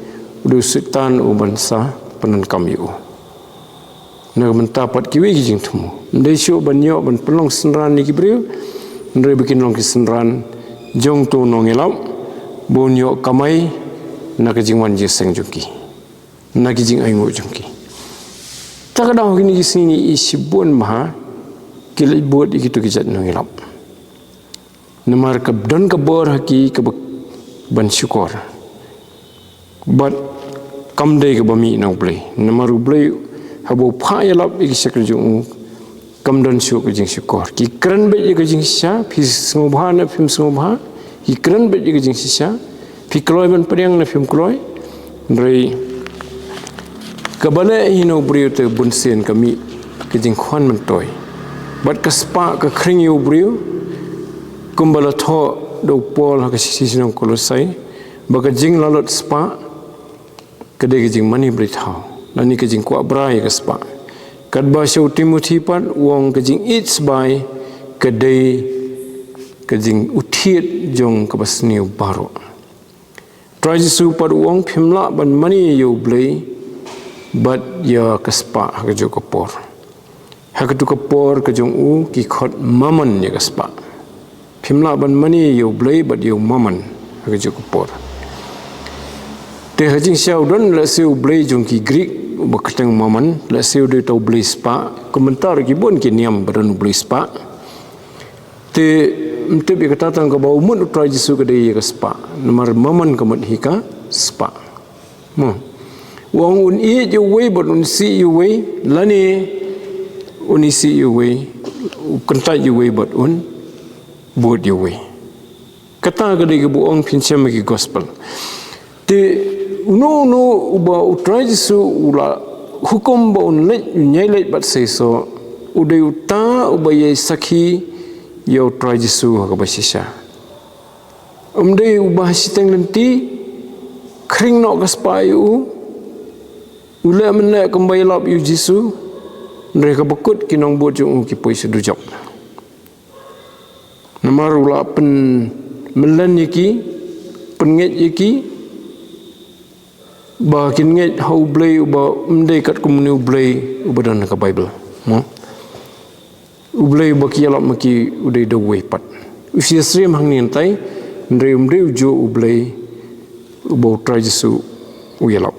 u dei u Soitan u ban sa pyndonkam ïa u. Na ka bynta pat kiwei ki jingthmu, ym dei shuh ban ïoh ban pynlong synran ïa ki briew, hynrei ba kin long ki synran jong uto u nongïalap, ba un ïoh kamai na ka jingwan jingïaseng jong ki, na ki jingainguh jong ki. Ta ka daw kine ki sngi ngi i shibun bha ki leit bud ïa kito ki jait nongïalap. Namar ka don ka bor ha ki kaba ban shukor. Bad kam dei kaba mih na U Blei. Namar U Blei haba u phah ïalap ïa ki shakri jong u, kam don shuh ka jingshukor. Ki kren beit ïa ka jingshisha, phi sngewbha ne phim sngewbha. Ki kren beit ïa ka jingshisha, phi kloi ban pdiang ne phim kloi. Hynrei kaba leh hi na u briew te bunsien ka mih ka jingkhwan myntoi. Bad ka spah ka khring ïa u briew, kumba la thoh da u Paul ha ka shithi shnong Kolosai, ba ka jinglalut spah ka dei ka jingmane blei thaw. lane ka jingkwah brai ïa ka spah. Katba sha u Timothi pat u ong ka jingïeit sbai ka dei ka jing u thied jong kaba sniew baroh. Trai Jisu pat u ong phim lah ban mane ïa u Blei bad ïa ka spah ha kajuh ka por. Ha katu ka por ka jong u ki khot mammon ïa ka spah. Phim lah ban mane ïa u Blei bad ïa u mammon ha kajuh ka por. Te ha jingshisha u don lehse u blei jong ki Greek uba kyrteng mammon, lehse u dei uta u blei spah, kumta ruh ki bun ki niam ba don u blei spah. Te ym tip ïa kata tang kaba u mut u Trai Jisu ka dei ïa ka spah. Namar mammon ka mut hi ka spah. Mo. U ong un ïeit ïa uwei bad un isih ïa uwei, lane un isih ïa uwei, u kyntait ïa uwei bad un bud ïa uwei. Kata ka dei kaba u ong, phin shem ha ki gospel. Te uno uno uba u Trai Jisu u la hukum ba un leit, un ïai leit bad seisoh, u dei uta uba ïai sakhi ïa u Trai Jisu ha kaba shisha. Um dei uba ha shiteng lynti khring noh ka spah ïa u, u leh mynleh kumba ïalap ïa u Jisu, hynrei ha kaba kut ki nongbud jong u ki poi sha dujok. Namar u la pynmyllen ïa ki, pynngeit ïa ki, ba kin ngeit ha u Blei uba ym dei katkum une u Blei uba don ha ka Baibl. Mo? U Blei uba ki ïalap ma ki u dei da uwei pat. U shu ïasyriem hangne hangtai, hynrei um dei ujuh u Blei uba u Trai Jisu u ïalap.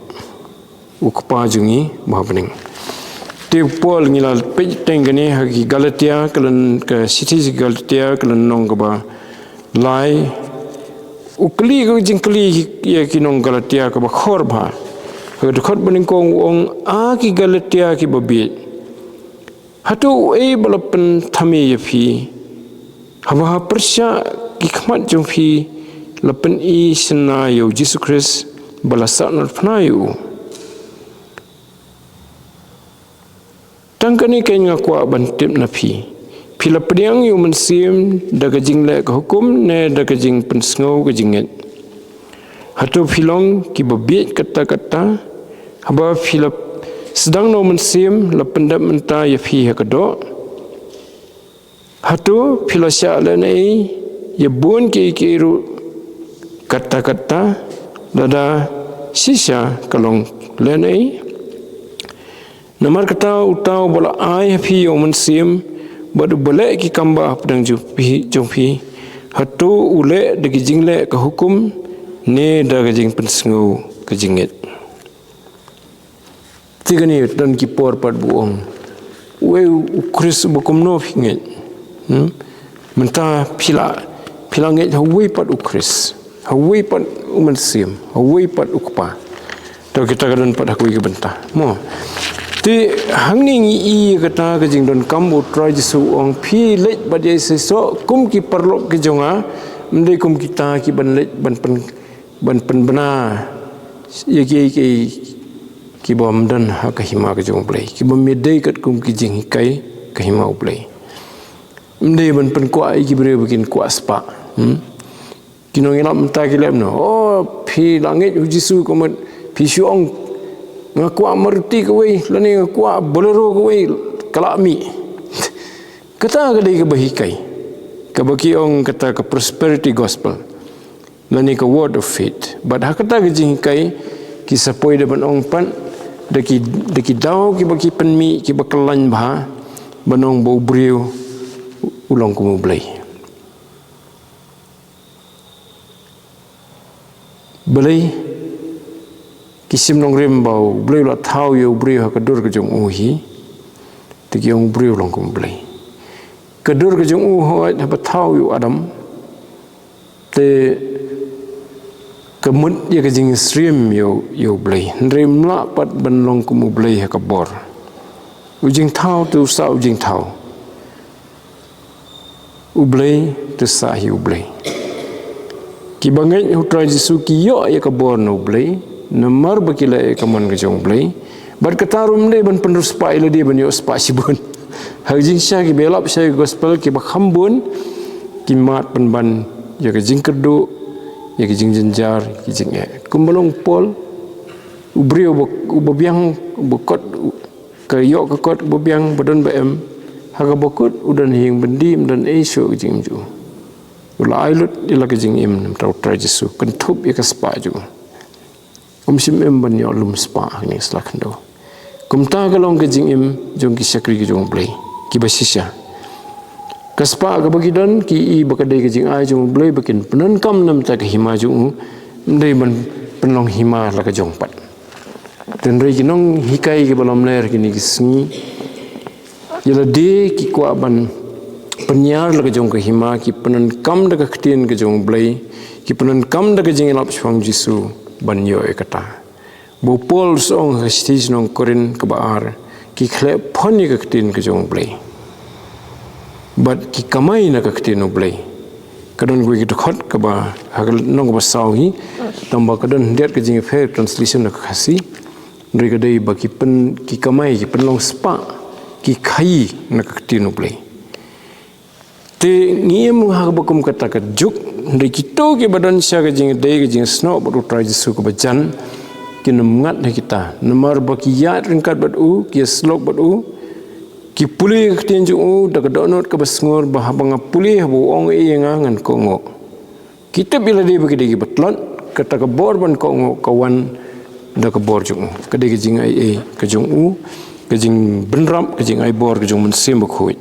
U Kpa jong ngi uba ha bneng. Te u Paul, ngi la peit teng kane ha ki Galatia, ka lyn, ka shithi ki Galatia, ka lynnong kaba lai. U kylli ka jingkylli ïa ki nong Galatia kaba khor bha. Ka dkhot ba nyngkong u ong, a ki Galatia kiba bieit. Hato uei ba la pynthame ïa phi? Haba ha pyrshah ki khmat jong phi la pyni shynna ïa u Jisu Khrist ba la sahnarphna ïa u. Tang kane keiñ nga kwah ban tip na phi. Phi la pdiang ïa u Mynsiem da ka jingleh ka hukum ne da ka jingpynsngew ka jingngeit? Hato phi long kiba bieit katta katta? Haba phi la sdang na u Mynsiem la pyndep mynta ïa phi ha ka doh? Hato phi la shah lehnoh ïa bun kiei kiei ruh katta katta, lada shisha ka long lehnoh? Namar kata uta uba la ai ha phi ïa u Mynsiem bad uba leh ki kam ba hapdeng jong phi, jong phi, hato u leh da ki jingleh ka hukum ne da ka jingpynsngew ka jingngeit? Te kane don ki por pat ba u ong, uei u Khrist uba kumno phi ngeit? Hmm? Mynta phi la, phi la ngeit ha uwei pat u Khrist, ha uwei pat u Mynsiem, ha uwei pat u Kpa. Te kita ka don pat ha kawei ka bynta. Mo. Te hangne ngi i kata ka jingdonkam ba u Trai Jisu u ong phi leit bad ïai seisoh kum ki paralok ki jong nga, ym dei kum kita kiban leit ban pyn ban pynbna ïa kiei kiei kiba ym don ha ka hima ka jong u Blei, kiba ym dei katkum ki jinghikai ka hima u Blei. Ym dei ban pynkwah ïa ki briew ba kin kwah spah. Hmm? Ki nongïalap mynta ki leh kumno? Oh, phi la ngeit ha u Jisu ka mut phi shu ong nga kwah Maruti kawei, lane nga kwah Bolero kawei, ka la mih. Kata ka dei kaba hikai, kaba ki ong kata ka prosperity gospel. Lane ka word of faith. Bad ha kata ka jinghikai ki sa poi da ban ong pat da ki, da ki daw kiba ki pynmih kiba kyllain bha ban ong ba u briew u long kum u Blei. Balei ki shim nongrim ba u Blei u la thaw ïa u briew ha ka dur ka jong u hi? Te ki ong u briew u long kum u Blei. Ka dur ka jong u hooid haba thaw ïa u Adam. Te ka mut ïa ka jingsyriem ïa u, ïa u Blei. Hynrei ym lah pat ban long kum u Blei ha ka bor. U jingthaw te u sah u jingthaw. U Blei te sah hi u Blei. Kiba ngeit ha u Trai Jisu ki ïoh ïa ka bor na u Blei, namar ba ki leh ïa ka mon ka jong u Blei. Bad kata ruh ym dei ban pynrung spah ïa lade ban ïoh spah shibun. Ha ka jingshisha kiba ïalap shai ka gospel kiba kham bun, ki mad pynban ïa ka jingkyrduh, ïa ka jingjynjar, ïa ka jingeh. Kumba long u Paul, U briew uba, uba biang, uba kot, u-, ka ïoh ka kot, uba biang, ba don ba em, ha kaba kut, u don ha ïing byndi, ym don ei shuh ka jingim jong u. U la ai lut ïa la ka jingim namar U Trai Jisu, kynthup ïa ka spah jong u. Um shym im ban ïoh lum spah ha kane ka sla khyndew. Kumta ka long ka jingim jong ki shakri ka jong U Blei, kiba shisha. Ka spah kaba ki don, ki i ba ka dei ka jingai jong U Blei ba kin pyndonkam na ka bynta ka hima jong u, ym dei ban pynlong hima la ka jong pat. Hynrei ki nonghikai kiba lamler kine ki sngi, ïa lade ki kwah ban pynïar la ka jong ka hima, ki pyndonkam da ka ktien ka jong U Blei, ki pyndonkam da ka jingïalap shaphang Jisu ban ïoh ïa kata. Ba u Paul u ong ha ka shithi sha ki nong Korinth kaba ar, ki khleh pon ïa ka ktien ka jong U Blei. Bad ki kamai na ka ktien U Blei. Ka don kawei ka dkhot kaba, ha ka lynnong kaba saw hi, tangba ka don khyndiat ka jingïapher translation na ka Khasi. Hynrei ka dei ba ki pyn, ki kamai, ki pynlong spah, ki khaïi na ka ktien U Blei. Te ngi im ha kaba kum kata ka juk, hynrei kito kiba don sha ka jingïadei ka jingsnoh bad U Trai Jisu kaba jan, kin ym ngat ha kita. Namar ba ki ïaid ryngkat bad u, ki ïasyllok bad u, ki pule ka ktien jong u, da ka dohnud kaba sngur, ba haba nga pule, haba u ong ei ïa nga, ngan kohnguh. Ki tip ïa lade ba ki dei kiba tlot, kata ka bor ban kohnguh ka wan da ka bor jong u. Ka dei ka jingaiei ka jong u, ka jingbynrap, ka jingai bor ka jong u Mynsiem Bakhuid.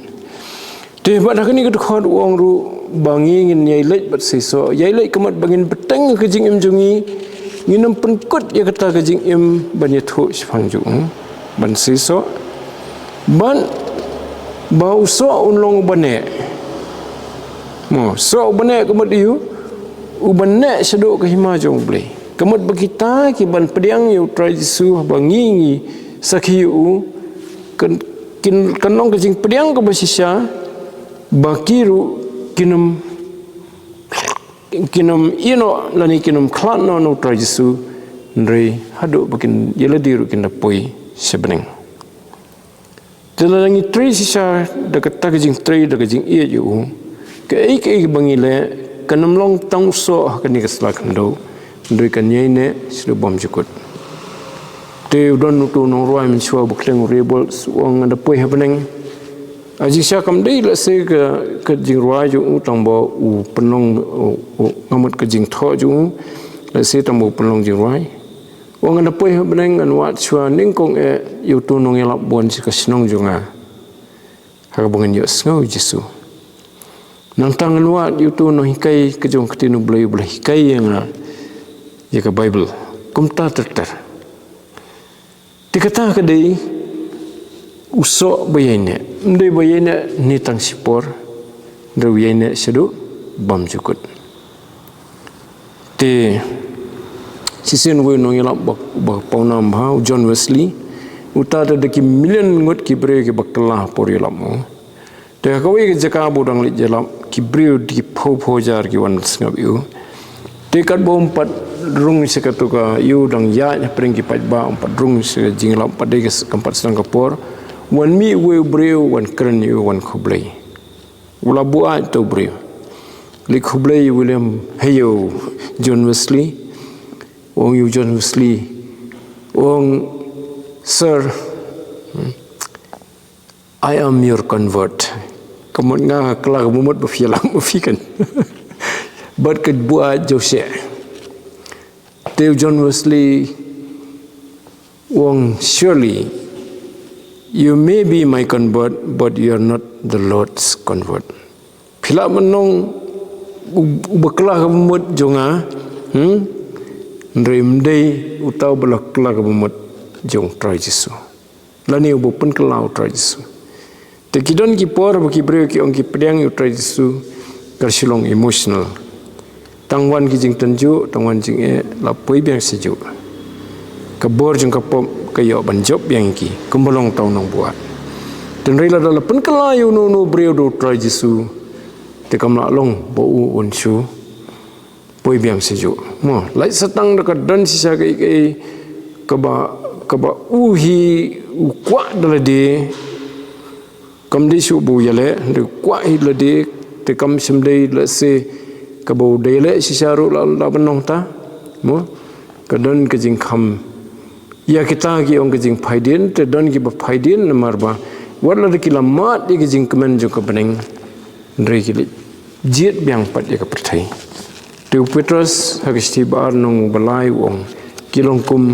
Te bad ha kane ka dkhot u ong ruh ba ngi ngin ïai leit bad seisoh, ïai leit ka mut ba ngin bteng ka jingim jong ngi, ngin ym pynkut ïa kata ka jingim ban ïathuh shaphang jong u, ban seisoh. Ban, ba u soh un long uba neh. Mo, soh uba neh ka mut aïu, uba neh shaduh ka hima jong U Blei. Ka mut ba kita ki ban pdiang ïa U Trai Jisu haba ngi ngi sakhi ïa u, kan, kin, kan long ka jingpdiang kaba shisha, ba ki ruh kin ym, kin ym ïehnoh lane kin ym khlad noh na U Trai Jisu, hynrei haduh ba kin ïa lade ruh kin da poi sha bneng. Te lada ngi trei shisha da kata ka jingtrei da ka jingïeit ïa u, kaei kaei ba ngi leh kan ym long tang u soh ha kane ka sla khyndew, hynrei kan ïai neh shaduh bymjukut. Te u don uto u nongrwai mynshuwa ba kyrteng u Ray Boltz u ong, nga da poi ha bneng. Ha jingshisha kam dei lehse ka, ka jingrwai jong u tangba u pynlong, u, u, nga mut ka jingthoh jong u, lehse tangba u pynlong jingrwai. U ong, nga da poi ha bneng, ngan wad shuwa nyngkong eh ïa uto u nongïalap ba wan sha ka shnong jong nga. Ha kaba ngan ïohsngew ïa U Jisu. Nangta ngan wad ïa uto u nonghikai ka jong ka ktien U Blei uba la hikai ïa nga ïa ka Baibl. Kumta ter ter. Te kata ka dei u soh ba ïai neh. Ym dei ba ïai neh ne tang shipor, hynrei u ïai neh shaduh bymjukut. Te shisien uwei u nongïalap ba, ba pawnam bha, u John Wesley, uta da ki million ngut ki briew kiba kylla ha por ïalap u. Te ha kawei ka jaka ba u dang leit ïalap, ki briew da ki phew phew hajar ki wan sngap ïa u. Te katba um pat rung sha kato ka ïew, dang ïaid hapdeng ki paidbah, um pat rung sha ka jingïalap, pat dei ka s-, kam pat sdang ka por. Wan mih uwei u briew, wan kren ïa u, wan khublei. U la buaid uta u briew. Leit khublei ïa u William, hei ïa u John Wesley. U ong ïa u John Wesley, u ong, "Sir, I am your convert." Ka mut nga nga kylla kaba mut ba phi ïalap ma phi kan. Bad ka buaid joh sheh. Te u John Wesley u ong, "Surely you may be my convert, but you are not the Lord's convert." Phi lah ban long u, uba kylla kaba mut jong nga, hmm? Hynrei ym dei uta uba la kylla kaba mut jong U Trai Jisu. Lane uba pynkylla U Trai Jisu. Te ki don ki por ba ki briew ki ong ki pdiang ïa U Trai Jisu, ka shu long emotional. Tang wan ki jingtynjuh, tang wan jingeh, la poi biang sha juh. Ka bor jong ka pop ka ïoh ban jop biang ïa ki, kumba long uta u nongbuaid. Te hynrei lada la pynkylla ïa uno uno u briew da U Trai Jisu, te kam lah long ba u un shu poi biang sha juh. Mo, lait sa tang da ka don shisha kaei kaei kaba, kaba u hi u kwah da lade, kam dei shuh ba u ïaleh, hynrei u kwah hi da lade, te kam shym dei lehse kaba u da ïaleh shisha ruh la, la ban long ta. Mo, ka don ka jingkham Ïa kita ki ong ka jingphaidien, te don kiba phaidien namar ba wat la ki la mad ïa ka jingkmen jong ka bneng, hynrei ki la jied biang pat ïa ka pyrthei. Te u Petros ha ka shithi ba ar lynnong ba lai u ong, ki long kum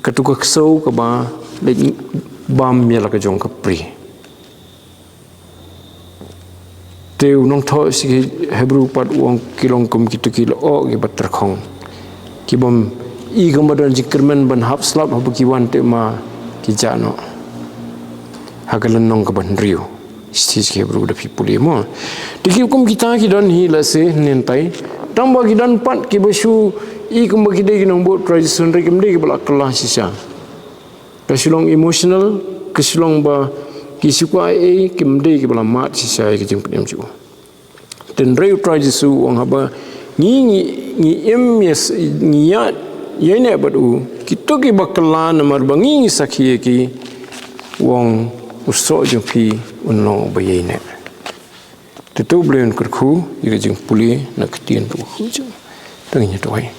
katu ka ksew kaba leit bam ïa la ka jong ka pri. Te u nongthoh sha ki Hebru pat u ong, ki long kum kitu ki lyoh kiba tyrkhong, ki bym i kumba don jingkyrmen ban hap slap haba ki wan, te ma ki jah noh. Ha ka lynnong kaba hynriew shithi sha ki Hebru da phi pule mo. Te ki kum kita ki don hi la se hyntai, tang ba ki don pat kiba shu i kumba ki dei ki nongbud Trai Jisu, hynrei kim dei kiba la kylla shisha. Ka shu long emotional, ka shu long ba ki shu kwah ei, kim dei kiba la mad shisha ïa ka jingpynim jong u. Te hynrei u Trai Jisu u ong, haba ngi, ngi, ngi im ïa s-, ngi ïaid ïaineh bad u, kitu kiba kylla namar ba ngi, ngi sakhi ïa ki, u ong, u soh jong phi un long uba ïaineh. Te to U Blei un kyrkhu ïa ka jingpule na ka ktien ruh. Te ngin ïa duwai.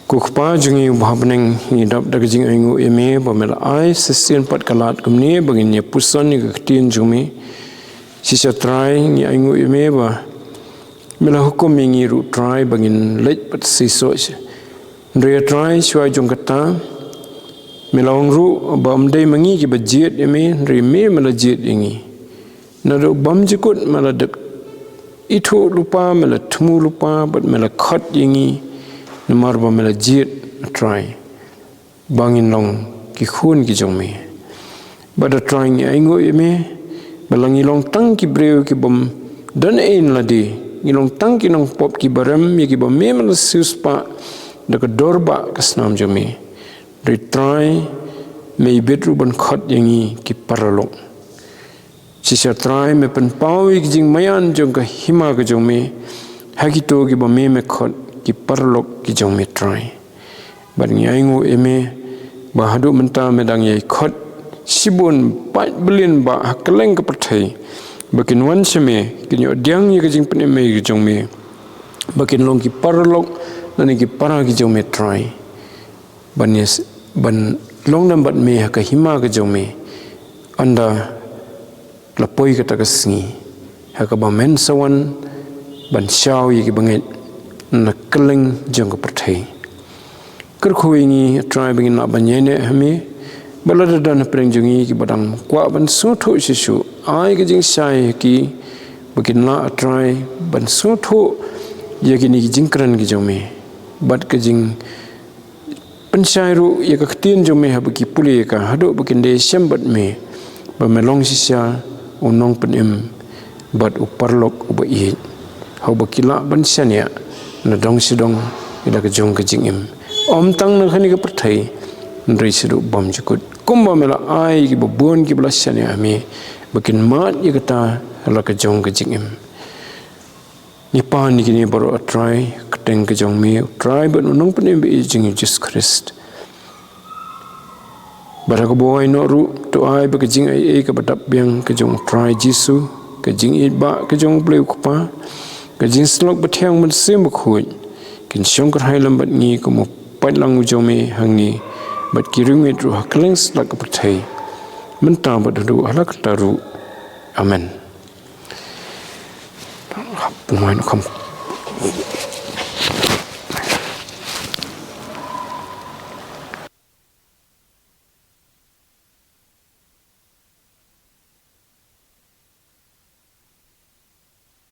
Ko Kpa jong ngi uba ha bneng, ngi dap da ka jingainguh ïa me ba me la ai sa shisien pat ka lad kumne ba ngin ïa puson ïa ka ktien jong me. Shisha Trai, ngi ainguh ïa me ba me la hukum ïa ngi ruh Trai ba ngin leit pat shisha. Hynrei Trai, shuwa jong kata me la ong ruh ba ym dei ma ngi kiba jied ïa me, hynrei me me la jied ïa ngi. Naduh bymjukut me la dep ithuh lypa, me la thmu lypa, bad me la khot ïa ngi, namar ba me la jied, Trai, ba ngin long ki khun ki jong me. Bad Trai, ngi ainguh ïa me ba la ngi long tang ki briew ki bym don ei na lade, ngi long tang ki nongpop kiba rem ïa kiba me me la siewspah da ka dor ba ka snam jong me. Hynrei Trai, me ibit ruh ban khot ïa ngi ki paralok. Shisha Trai, me pynpaw ïa ka jingmaïan jong ka hima ka jong me ha kito kiba me me khot ki paralok ki jong me Trai. Bad ngi ainguh ïa me ba haduh mynta me dang ïai khot shibun paid byllion bah ha kylleng ka pyrthei ba kin wan sha me, kin ïoh pdiang ïa ka jingpynim ka jong me, ba kin long ki paralok lane ki para ki jong me Trai. Ban ïa s-, ban long lem bad me ha ka hima ka jong me, ynda la poi kata ka sngi ha kaba men sa wan ban shaw ïa ki bangeit na kylleng jong ka pyrthei. Kyrkhu ïa ngi Trai ba ngin lah ban ïaineh ha me, ba lada don hapdeng jong ngi kiba dang kwah ban sngewthuh shisha, ai ka jingshai ha ki ba kin lah Trai ban sngewthuh ïa kine ki jingkren ki jong me. Bad ka jing pynshai ruh ïa ka ktien jong me haba ki pule ïa ka, haduh ba kin dei shem bad me ba me long shisha u nongpynim bad u paralok uba ïeit. Haba ki lah ban shaniah na dong shi dong ïa la ka jong ka jingim, ym tang na kane ka pyrthei, hynrei shaduh bymjukut, kumba me la ai ïa kiba bun kiba la shaniah ha me ba kin mad ïa kata ha la ka jong ka jingim. Ngi pan ïa kine baroh Trai ha ka kyrteng ka jong me, U Trai bad U Nongpynim ba ïeit jong ngi U Jisu Khrist. Bad ha kaba wai noh ruh, to ai ba ka jingaiei kaba dap biang ka jong U Trai Jisu, ka jingïeit ba ka jong U Blei U Kpa, ka jingsyllok bathiang Mynsiem Bakhuid kin shong kyrhai lem bad ngi kum u paidlang u jong me ha ngi bad ki riewngeit ruh ha kylleng satlak ka pyrthei, mynta bad haduh hala katta ruh. Amen. Pynwai noh kham.